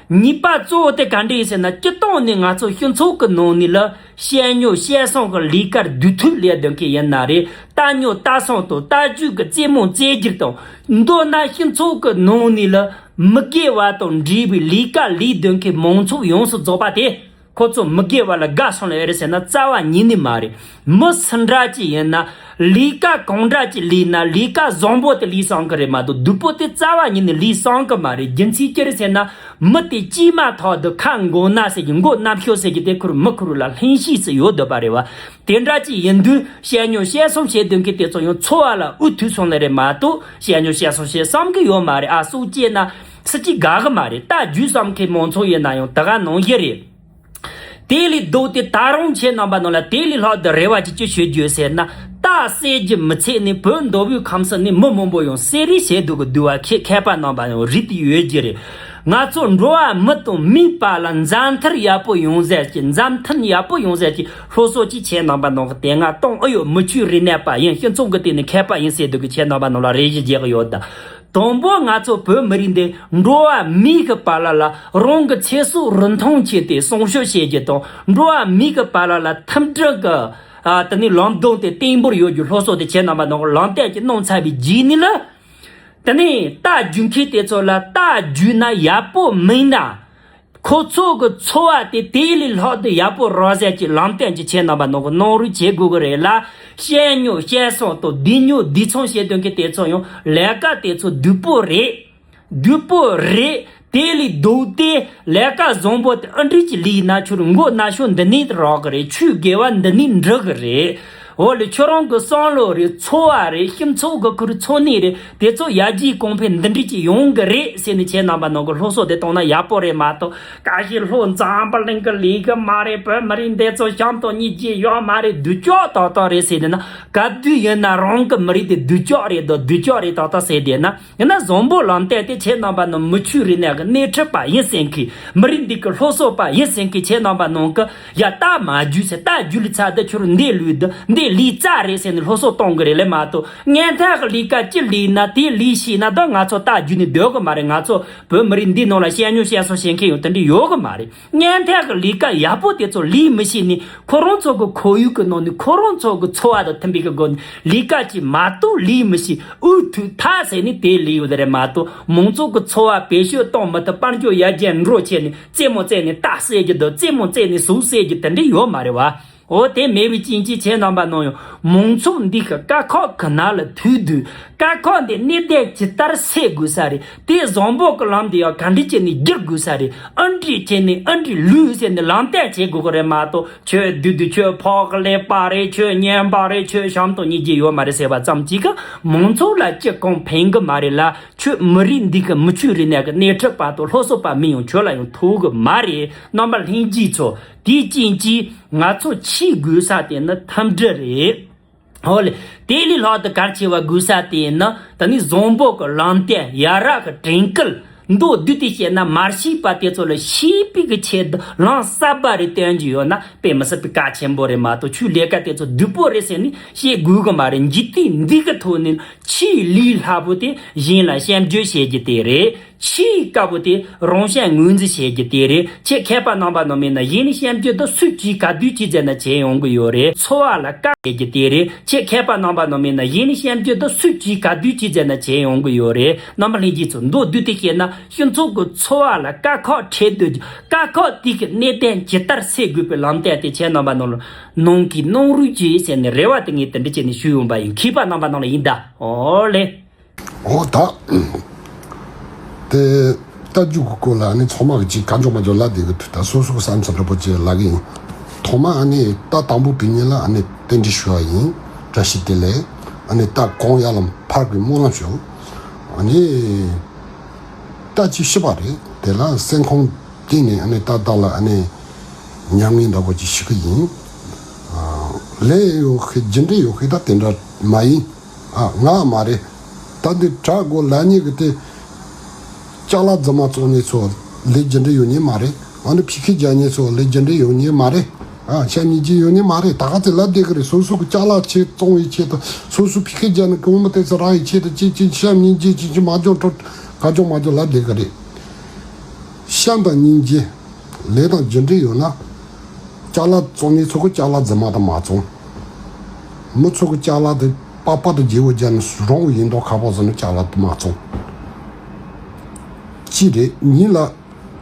གཉིས་པ་གཙོ་བོ་དེ་ག་འདྲ་ཡིན་ཟེར་ན། སྤྱི་བཏང་ནས་ང་ཚོ་སྤྱི་ཚོགས་ཀྱི་ནང་ནས་ལ་བཤད་ཉོ་བཤད་སོང་གི་ལས་ཀར་དུས་ཐུབ་ལས་དོན་གི་ཡིན་ན་རེད། ལྟ་ཉོ་ལྟ་སོང་དང་ལྟ་རྒྱུ་གི་རྩེད་མོ་རྩེད་རྒྱུ་དང་། མདོར་ན་སྤྱི་ཚོགས་ཀྱི་ནང་ནས་ལ་མི་དགེ་བ་དང་འདྲེས་པའི་ལས་ཀ་ལས་དོན་གི་མང་ཚོགས་ཡོངས་སུ་རྫོགས་པ་དེ། ཁོ་ཚོ་མི་དགེ་བ་ལ་དགའ་སོང་ལ་ཨེ་རེད་ཟེར་ན་རྩ་བ་ཉིད་ནས་མ་རེད། མི་སུ་འདྲ་ཅིག་ཡིན་ན། ལས་ཀ་གང་འདྲ་ཅིག་ལས་ན་ལས་ཀ་བཟང་པོ་དེ་ལས་སོང་གི་རེད་མ་གཏོགས་སྡུག་པོ་དེ་རྩ་བ་ཉིད་ནས་ལས་སོང་གི་མ་རེད། རྒྱུ་མཚན་ཅི་རེད་ཟེར་ན། མི་དེ་སྐྱེས་མ་ཐག་ཏུ་ཁ་མགོ་ན་ཟེར་གྱི་མགོ་ན་ཤོ་ཟེར་གྱི་དེ་ཁུར་མི་ཁུར་ལ་ལྷིང་ཤེས་སུ་ཡོད་འདོད་པ་རེད་བ། དེ་འདྲ་ཅིག་ཡིན་དུས་བཤད་ཉོ་བཤད་སོང་བྱེད་དོན་གི་དེ་ཚོ་ཡང་འཚོ་བ་ལ་འུ་ཐུག་སོང་ལེ་རེད་མ་གཏོགས་བཤད་ཉོ་བཤད་སོང་བྱེད་བསམ་གི་ཡོད་མ་རེད། ཨ་སུ་སྐྱེས་ན་སུ་གཅིག་དགའ་གི་མ་རེད། ད་རྒྱུས་བསམ་མཁན་མང་ཚོགས་ཡིན་ན་ཡང་དེ་ག་ནང་བཞིན་རེད། དེ་ལས་ལྡོག་སྟེ་ད་རུང་ཁྱེད་རྣམ་པ་ནང་ལ་དེ་ལས་ལྷག་ཏུ་རེ་བ་ཅིག་ཅི་ཞུ་རྒྱུ་ཟེར་ན། རྟ་བསད་རྒྱུ་མི་ཚད་ནས་བོད་མདོ་དབུས་ཁམས་གསུམ་ནས་མི་མང་པོ་ཡང་བསད་རེས་བྱེད་འདུག་གི་འདུག་བ། ཁྱེད་མཁས་པ་རྣམ་པ་ཡང་རིག་ཏུ་ཡོད་ཀྱི་རེད། ང་ཚོ་འགྲོ་བ་མི་དང་མིའི་བར་ལ་མཛའ་མཐུན་ཡག་པོ་ཡོང་ཟེར་གྱི་མཛའ་མཐུན་ཡག་པོ་ཡོང་ཟེར་གྱི་སློབ་གསོ་ཅིག་ཁྱེད་རྣམ་པ་ནང་གི་དེ་སྔ་གཏོང་ཨེ་ཡོད། མི་ཆོས་རིག་གནས་པ་ཡིན་སྤྱི་ཚོགས་ཀྱི་སྟེང་ནས་མཁས་པ་ཡིན་ཟེར་འདུག་གི་ཁྱེད་རྣམ་པ་ནང་ལ་རེ་ཞུ་རྒྱག་གི་ཡོད་ད། དང་པོ་ང་ཚོ་བོད་མི་རིགས་འདི་འགྲོ་བ་མིའི་གི་བར་ལ་ལ་རང་གི་ཚེ་སྲོག་རིན་ཐང་བྱས་ཏེ་སྲུང་སྐྱོབ་བྱེད་རྒྱུ་དང་འགྲོ་བ་མིའི་གི་བར་ལ་ལ་མཐུན་སྒྲིལ་གི་ཨ་དེ་ནི་ལམ་སྟོན་དེ་བརྟན་པོར་ཡོད་རྒྱུ་སློབ་གསོ་དེ་ཁྱེད་རྣམ་པ་ནང་གི་ལམ་སྟོན་གྱི་གནང་ཚར་བའི་རྗེས་ནི་ལ། དེ་ནི་རྟ་རྒྱུག་མཁན་དེ་ཚོ་ལ་རྟ་རྒྱུག་ན་ཡག་པོ་མིན་ན། ཁོ་ཚོ་གི་འཚོ་བ་དེ་དེ་ལས་ལྷག་ཏུ་ཡག་པོ་རག་ཟེར་གྱི་ལམ་སྟོན་གྱི་ཁྱེད་རྣམ་པ་ནང་གི་གནང་རོགས་བྱེད་དགོས་ཀྱི་རེད་ལ། བཤད་ཉོ་བཤད་སོང་དང་བསྡད་ཉོ་བསྡད་ཚོང་བྱེད་དོན་གྱི་དེ་ཚོ་ཡང་ལས་ཀ་དེ་ཚོ་སྡུག་པོ་རེད། སྡུག་པོ་རེད། དེ་ལས་ལྡོག་སྟེ་ལས་ཀ་བཟང་པོ་དེ་ཨ་འདྲི་གྱི་ལས་ན་ཁྱོད་མགོ་ན་ཤོ་འདི་ནས་རག་གི་རེད། ཆོས་དགེ་བ་འདི་ནས་འགྲུབ་གི་རེད། འོ་ལེ་ཁྱོད་རང་གི་བསམ་བློ་རེད། འཚོ་བ་རེད། སྤྱི་ཚོགས་ཀྱི་ཁུར་འཚོ་གནས་རེད། དེ་ཚོ་ཡར་རྒྱས་གོང་འཕེལ་འདི་འདྲ་ཅིག་ཡོང་གི་རེད་ཟེར་ནས་ཁྱེད་རྣམ་པ་ནང་གི་སློབ་གསོ་དེ་གཏོང་ན་ཡག་པོ་རེད་མ་གཏོགས། ཀ་ཤི་ལྷོ་འཛམ་བུ་གླིང་གི་ལས་གི་མ་རེད། བོད་མི་རིགས་འདི་ཚོ་བྱམས་དང་སྙིང་རྗེ་ཡོད་མ་རེད། སྡུག་ཅག་ཏག་ཏག་རེད་ཟེར་དེ་ན། ག་དུས་ཡིན་ན་རང་གི་མི་རིགས་དེ་སྡུག་ཅག་རེད་དོ། སྡུག་ཅག་རེད་ཏག་ཏག་ཟེར་དེ་ན། ཡིན་ན་བཟང་པོ་ལམ་སྟོན་དེ་ཁྱེད་རྣམ་པ་ནི་མི་ཆོས་རིག་གནས་ཀྱི་སྣེ་ཁྲིད་པ་ཡིན་ཟེར་མཁན། མི་རིགས་འདི་གི་སློབ་གསོ་པ་ཡིན་ཟེར་མཁན་ཁྱེད་རྣམ་པ་ནང་གི་ཡ་རྟ་མ་རྒྱུག་ཟེར། རྟ་རྒྱུག་ལི་ཚ་འདི་ཁྱོད་འདི་ལུས་འདི་འདི་ལུས་རྩ་རེད་ཟེར་ནས་སློབ་གསོ་གཏོང་གི་རེད་ལེ་མ་གཏོགས། སྔོན་ཐོག་གི་ལས་ཀ་ཅི་ལས་ན་དེ་ལས་ཤེས་ན་ད་ང་ཚོ་རྟ་རྒྱུག་ནས་སྡོད་གི་མ་རེད། ང་ཚོ་བོད་མི་རིགས་འདི་ནང་ལ་བཤད་ཉོ་བཤད་སོང་བྱེད་མཁན་ཡང་དེ་འདྲ་ཡོད་གི་མ་རེད། སྔོན་ཐོག་གི་ལས་ཀ་ཡག་པོ་དེ་ཚོ་ལས་མི་ཤེས་ནས་ཁོ་རང་ཚོ་གི་ཁོར་ཡུག་གི་ནང་ནས་ཁོ་རང་ཚོ་གི་འཚོ་བ་དང་མཐུན་པའི་གི་སྒོ་ནས་ལས་ཀ་ཅིག་མ་གཏོགས་ལས་མི་ཤེས། འུ་ཐུག་ཐག་ཟེར་ནས་དེ་ལས་ཡོད་རེད་མ་གཏོགས། མང་ཚོགས་ཀྱི་འཚོ་བ་བེད་སྤྱོད་གཏོང་མི་ཐུབ། དཔལ་འབྱོར་ཡར་རྒྱས་འགྲོ་བྱས་ནས་རྩེད་མོ་རྩེ་ནས་རྟ་བསད་རྒྱུ་དང་རྩེད་མོ་རྩེ་ནས་ཟོག་བསད་རྒྱུ་དེ་འདྲ་ཡོད་མ་རེད་བ། འོ་དེ་མེད་པའི་རྐྱེན་གྱིས་ཁྱེད་རྣམ་པ་ནང་ཡང་མང་ཚོགས་འདི་གི་དཀའ་ཁག་གི་ནང་ལ་ཐུག་དུས་དཀའ་ཁག་འདི་གནས་བསྡད་ཇི་ལྟར་སེལ་དགོས་ས་རེད། དེ་བཟང་པོ་གི་ལམ་འདི་ཡང་ག་འདྲ་བྱས་ནས་བསྒྱུར་དགོས་ས་རེད། ཨ་འདྲ་བྱས་ནས་ཨ་འདྲ་ལུས་ཟེར་ནས་ལམ་སྟོན་བྱེད་དགོས་ཀྱི་རེད་མ་གཏོགས། ཁྱོད་བདུད་བདུད། ཁྱོད་ཕོག་ལས་པ་རེད། ཁྱོད་ཉན་པ་རེད། ཁྱོད་བྱམས་དང་སྙིང་རྗེ་ཡོད་མ་རེད་ཟེར་བ་ཙམ་གཅིག་གིས་མང་ཚོགས་ལ་ཅི་གང་ཕན་གི་མ་རེད་ལ། ཁྱོད་མི་རིགས་འདི་གི་མི་ཆོས་རིག་གནས་ཀྱི་སྣེ་ཁྲིད་པ་དང་སློབ་གསོ་པ་མིན་ཡང་ཁྱོད་ལ་ཡང་ཐོགས་གི་མ་རེད། རྣམ་པ་ལྷན་རྒྱས་ཚོ། དེའི་རྐྱེན་གྱིས་ང་ཚོ་ཆེས་དགོས་ས་དེ་ནི་མཐུན་སྒྲིལ་རེད། འོ་ལེ། དེ་ལས་ལྷག་ཏུ་གལ་ཆེ་བ་དགོས་ས་དེ་ནི་ད་ནི་བཟང་པོ་གི་ལམ་སྟོན། ཡ་རབས་ཀྱི་དྲན་སྐུལ། མདོར་བསྡུས་ཏེ་བཤད་ན་མ་ཤེས་པ་དེ་ཚོ་ལ་ཤེས་པའི་གི་ཆེད་དུ་ལམ་གསར་པ་རེ་སྟོན་རྒྱུ་ཡོད་ན་དཔེ་མི་སྲིད་པའི་གལ་ཆེན་པོ་རེད་མ་གཏོགས། ཁྱོད་ལས་ཀ་དེ་ཚོ་སྡུག་པོ་རེད་ཟེར་ནས་བཤད་དགོས་གི་མ་རེད། འཇིག་རྟེན་འདི་གི་ཐོག་ནས་ཆེས་ལས་སླ་པོ་དེ་གཞན་ལ་སྐྱོན་བརྗོད་བྱེད་རྒྱུ་དེ་རེད། ཆེས་དཀའ་བོ་དེ་རང་གཞན་ངོས་འཛིན་བྱེད་རྒྱུ་དེ་རེད། ཁྱེད་མཁས་པ་རྣམ་པ་རྣམས་མིན་ན་ཡིན་ནི་གཤམ་གྱི་དུ་སུས་ཅིས་ག་དུས་ཅི་མཛད་ན་བྱེད་ཡོང་གི་ཡོད་རེད། འཚོ་བ་ལ་དཀའ་བྱེད་རྒྱུ་དེ་རེད། ཁྱེད་མཁས་པ་རྣམ་པ་རྣམས་མིན་ན་ཡིན་ནི་གཤམ་གྱི་དུ་སུས་ཅིས་ག་དུས་ཅི་མཛད་ན་བྱེད་ཡོང་གི་ཡོད་རེད། རྣམ་པ་ལྷན་རྒྱས་ཚོ། མདོར་བསྡུས་ཏེ་བཤད་ན། སྤྱི་ཚོགས་ཀྱི་འཚོ་བ་ལ་དཀའ་ཁག་འཕྲད་སྡོད་རྒྱུ། དཀའ་ཁག་དེ་གི་གནད་དོན་ཇི་ལྟར་སེལ་དགོས་པའི་ལམ་སྟོན་དེ་ཁྱེད་རྣམ་པ་རྣམས་ལ་གནང་གི་གནང་རོགས་གྱིས་ཟེར་ནས་རེ་བ་དེ་ངས་དེ་འདྲ་བྱས་ནས་ཞུས་ཡོང་པ་ཡིན། མཁས་པ་རྣམ་པ་རྣམས་ལ་ཡིན་ད། ཨོ་ལེ། ཨོ་ད། དེ་ལྟ་རྒྱུ་གི་སྐོར་ལ་ཨ་ནི་ཚང་མ་གི་ཅིག་གང་བྱུང་མ་བྱུང་ལབ་བསྡད་གི་འདུག་ད་སོ་སོ་གི་བསམ་ཚུལ་འདྲ་པོ་ཅིག་ལབ་གི་ཡིན། ཐོག་མ་ཨ་ནི་ད་དང་པོ་བུ་གཉིས་ལ་ཨ་ནི་རྟེན་འབྲེལ་ཞུ་བ་ཡིན། བཀྲ་ཤིས་བདེ་ལེགས། ཨ་ནི་ད་གང་ཡར་ལ་ཕར་གི་སྨོན་ལམ་ཞུ། ཨ་ནི་ད་ཅིག་ཤི་བ་རེད། དེ་ལ་སེམས་ཁོང་བསྟན་ནས་ཨ་ནི་ད་ད་ལ་ཨ་ནི་མྱ་ངན་འདྲ་པོ་ཅིག་ཤི་གི་ཡིན། ལས་ཡོད་ཤི་རྒྱུ་འབྲས་ཡོད་ཤི་ད་དེ་འདྲ་མ་ཡིན། ཨ། ང་མ་རེད། ད་འདི་དྲག་དགོས་ལབ་མཁན་གི་དེ། ཅ་ལག་རྫུན་མ་བཙོང་མཁན་ཚོ་ལས་རྒྱུ་འབྲས་ཡོད་མཁན་མ་རེད། ཨ་ནི་ཕ་གི་རྒྱག་མཁན་ཚོ་ལས་རྒྱུ་འབྲས་ཡོད་མཁན་མ་རེད། ཨ། བྱམས་སྙིང་རྗེ་ཡོད་མཁན་མ་རེད། ད་ག་ཚོད་ལབ་བསྡད་གི་རེད། སོ་སོ་གི་ཅ་ལག་ཆེད་བཙོང་བའི་ཆེད་དུ། སོ་སོ་ཕ་གི་རྒྱག་ནས་གོང་མ་དེ་ཚོ་རག་ཡི་ཆེད་དུ་ཅི་ཅི་བྱམས་སྙིང་རྗེ་ཅི་ཅི་མ་འཇོག་འཕྲོ་ག་འཇོག་མ་འཇོག་ལབ་བསྡད་གི་རེད། བྱམས་དང་སྙིང་རྗེ། ལས་དང་རྒྱུ་འབྲས་ཡོད་ན། ཅ་ལག་བཙོང་མཁན་ཚོ་གི་ཅ་ལག་རྫུན་མ་དེ་མ་བཙོང་། མི་ཚོ་གི་ཅ་ལག་དེ་པགས་པ་དང་བརྗེ་བོ་རྒྱག་ནས་རང་གི་ཡིན་མདོག་ཁ་པོ་བཟོ་ནས་ཅ་ལག་དེ་མ་བཙོང་། གཅིག་རེད། གཉིས་ལ།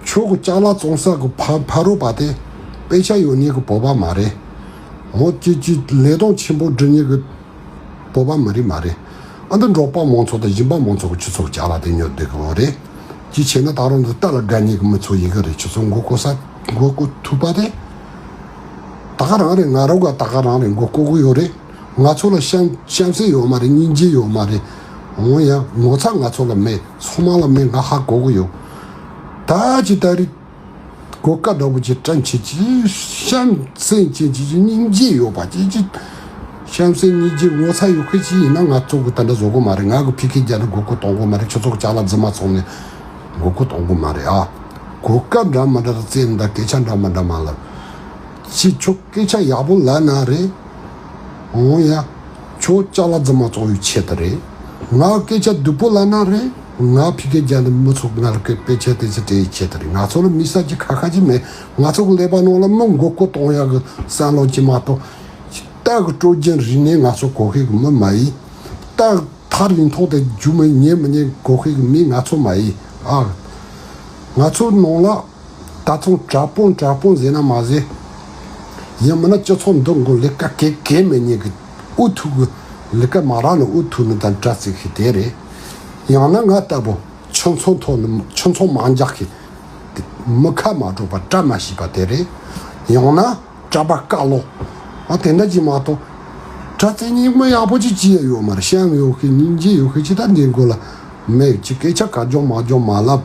ཁྱོད་གི་ཅ་ལག་བཙོང་ས་གི་ཕ་ཕ་རོལ་པ་དེ་དཔེ་ཆ་ཡོད་མཁན་གི་བོད་པ་མ་རེད། འོ་ཅི་ཅི་ལས་དོན་ཆེན་པོ་སྒྲུབ་མཁན་གི་བོད་པ་མི་རིགས་མ་རེད། ཨ་འདི་འབྲོག་པ་མང་ཚོགས་དང་ཞིང་པ་མང་ཚོགས་ཀྱི་ཁྱུ་ཚོགས་ཀྱི་ཅ་ལག་དེ་ཉོ་བསྡད་གི་ཡོད་རེད། ཅི་བྱས་ན་ད་རུང་འདི་རྟ་ལ་དགའ་མཁན་གྱི་མི་ཚོ་ཡིན་གི་རེད། ཁྱོད་ཚོ་མགོ་སྐོར་ས་མགོ་སྐོར་ཐུབ་པ་དེ། ད་ག་རང་རེད། ང་རང་ག་ད་ག་རང་རེད། མགོ་སྐོར་གི་ཡོད་རེད། ང་ཚོ་ལ་བྱམས་བྱམས་བརྩེ་ཡོད་མ་རེད། སྙིང་རྗེ་ཡོད་མ་རེད། འོ་ཡ་ངོ་ཚ་ང་ཚོ་ལ་མེད། ཚང་མ་ལ་མེད། ང་ཧ་གོ་གི་ཡོད། ད་ཅི་ད་རེད། གོ་སྐབས་འདྲ་པོ་ཅིག་དྲན་བྱེད་ཀྱི་བྱམས་སེམས་ཅན་གྱི་སྙིང་རྗེ་ཡོད་པ་ཅིག་ཅིག་བྱམས་སེམས་སྙིང་རྗེ་ངོ་ཚ་ཡོད་མཁན་ཅིག་ཡིན་ན་ང་ཚོ་གི་ད་འདྲ་བཟོ་གི་མ་རེད། ང་གི་ཕ་གི་རྒྱག་ནས་མགོ་སྐོར་གཏོང་གི་མ་རེད། ཁྱོད་ཚོ་གི་ཅ་ལག་རྫུན་མ་བཙོང་ནས་མགོ་སྐོར་གཏོང་གི་མ་རེད་ཨ། གོ་སྐབས་འདྲ་མི་འདྲ་རྩེད་འདྲ་སྐད་ཆ་འདྲ་མི་འདྲ་མ་ལབ། ཅིག་ཁྱོད་སྐད་ཆ་ཡག་པོ་ལབ་ན་རེད། འོ་ཡ། ཁྱོད་ཅ་ལག་རྫུན་མ་བཙོང་བའི་ཆེད་དུ་རེད། ང་སྐད་ཆ་སྡུག་པོ་ལབ་ན་རེད། ང་ཕ་གི་རྒྱག་ནས་མི་ཚོ་ང་ལ་སྐད་དཔེ་ཆ་དེ་ཚོ་སྤྲད་ཡི་ཆེད་དུ་རེད། ང་ཚོ་ལ་དམིགས་བསལ་གྱི་ཁ་ཁ་ཅིག་མེད། ང་ཚོ་གི་ཀླད་པ་ནང་ལ་མི་མགོ་སྐོར་གཏོང་ཡག་གི་བསམ་བློ་ཅིག་མ་གཏོགས། རྟ་གི་སྲོལ་རྒྱུན་རིག་གནས་ང་ཚོ་གོ་ཤེས་གི་མི་མ་ཡིན། རྟ་ཐག་རིང་ཐོག་དེ་རྒྱུག་མི་ཉན་མི་ཉན་གོ་ཤེས་གི་མི་ང་ཚོ་མ་ཡིན་ཨ། ང་ཚོ་ནང་ལ། ད་ཚང་དྲག་དཔོན་དྲག་དཔོན་ཟེར་ན་མ་ཟེར། ཡང་མིན་ན་སྤྱི་ཚོགས་འདི་མགོ་ལས་ཀ་གེ་གེ་མེད་ཉེ་གི་ཨུ་ཐུག་གི་ལས་ཀ་མ་རག་ནི་ཨུ་ཐུག་ནི་དང་དྲ་ཚིག་གི་དེ་རེད། ཡང་ན་ང་ལྟ་བུ་ཁྱིམ་ཚང་ཐོག་ནི་ཁྱིམ་ཚང་མ་འཇག་གི་མི་ཁ་མ་གྲོགས་པ་བཀྲ་མ་ཤིས་པ་དེ་རེད། ཡང་ན་གྲྭ་པ་དཀའ་ལོ། ཨ་དེ་འདྲ་ཅིག་མ་གཏོགས། དྲ་ཚིག་སྙིང་མ་ཡག་པོ་ཅིག་ཅི་ཡང་ཡོད་མ་རེད། བྱམས་ཡོད་ཤེས་སྙིང་རྗེ་ཡོད་ཤེས་ཅི་ད་འདི་མགོ་ལ་མེད་ཅིག་སྐད་ཆ་ག་རྒྱོང་མ་རྒྱོང་མ་ལབ།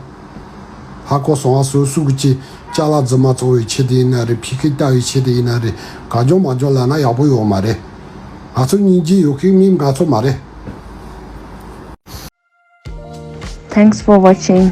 ཧ་གོ་སོང་ཨ། སོ་སོ་གི་ཅི་ཅ་ལག་རྫུན་མ་བཙོང་བའི་ཆེད་དུ་ཡིན་ན་རེད། ཕ་གི་ལྟ་བའི་ཆེད་དུ་ཡིན་ན་རེད། ག་རྒྱོང་མ་རྒྱོང་ལབ་ན་ཡག་པོ་ཡོད་མ་རེད། ང་ཚོ་སྙིང་རྗེ་ཡོད་མཁན་མི་ང་ཚོ་མ་རེད། Thanks for watching.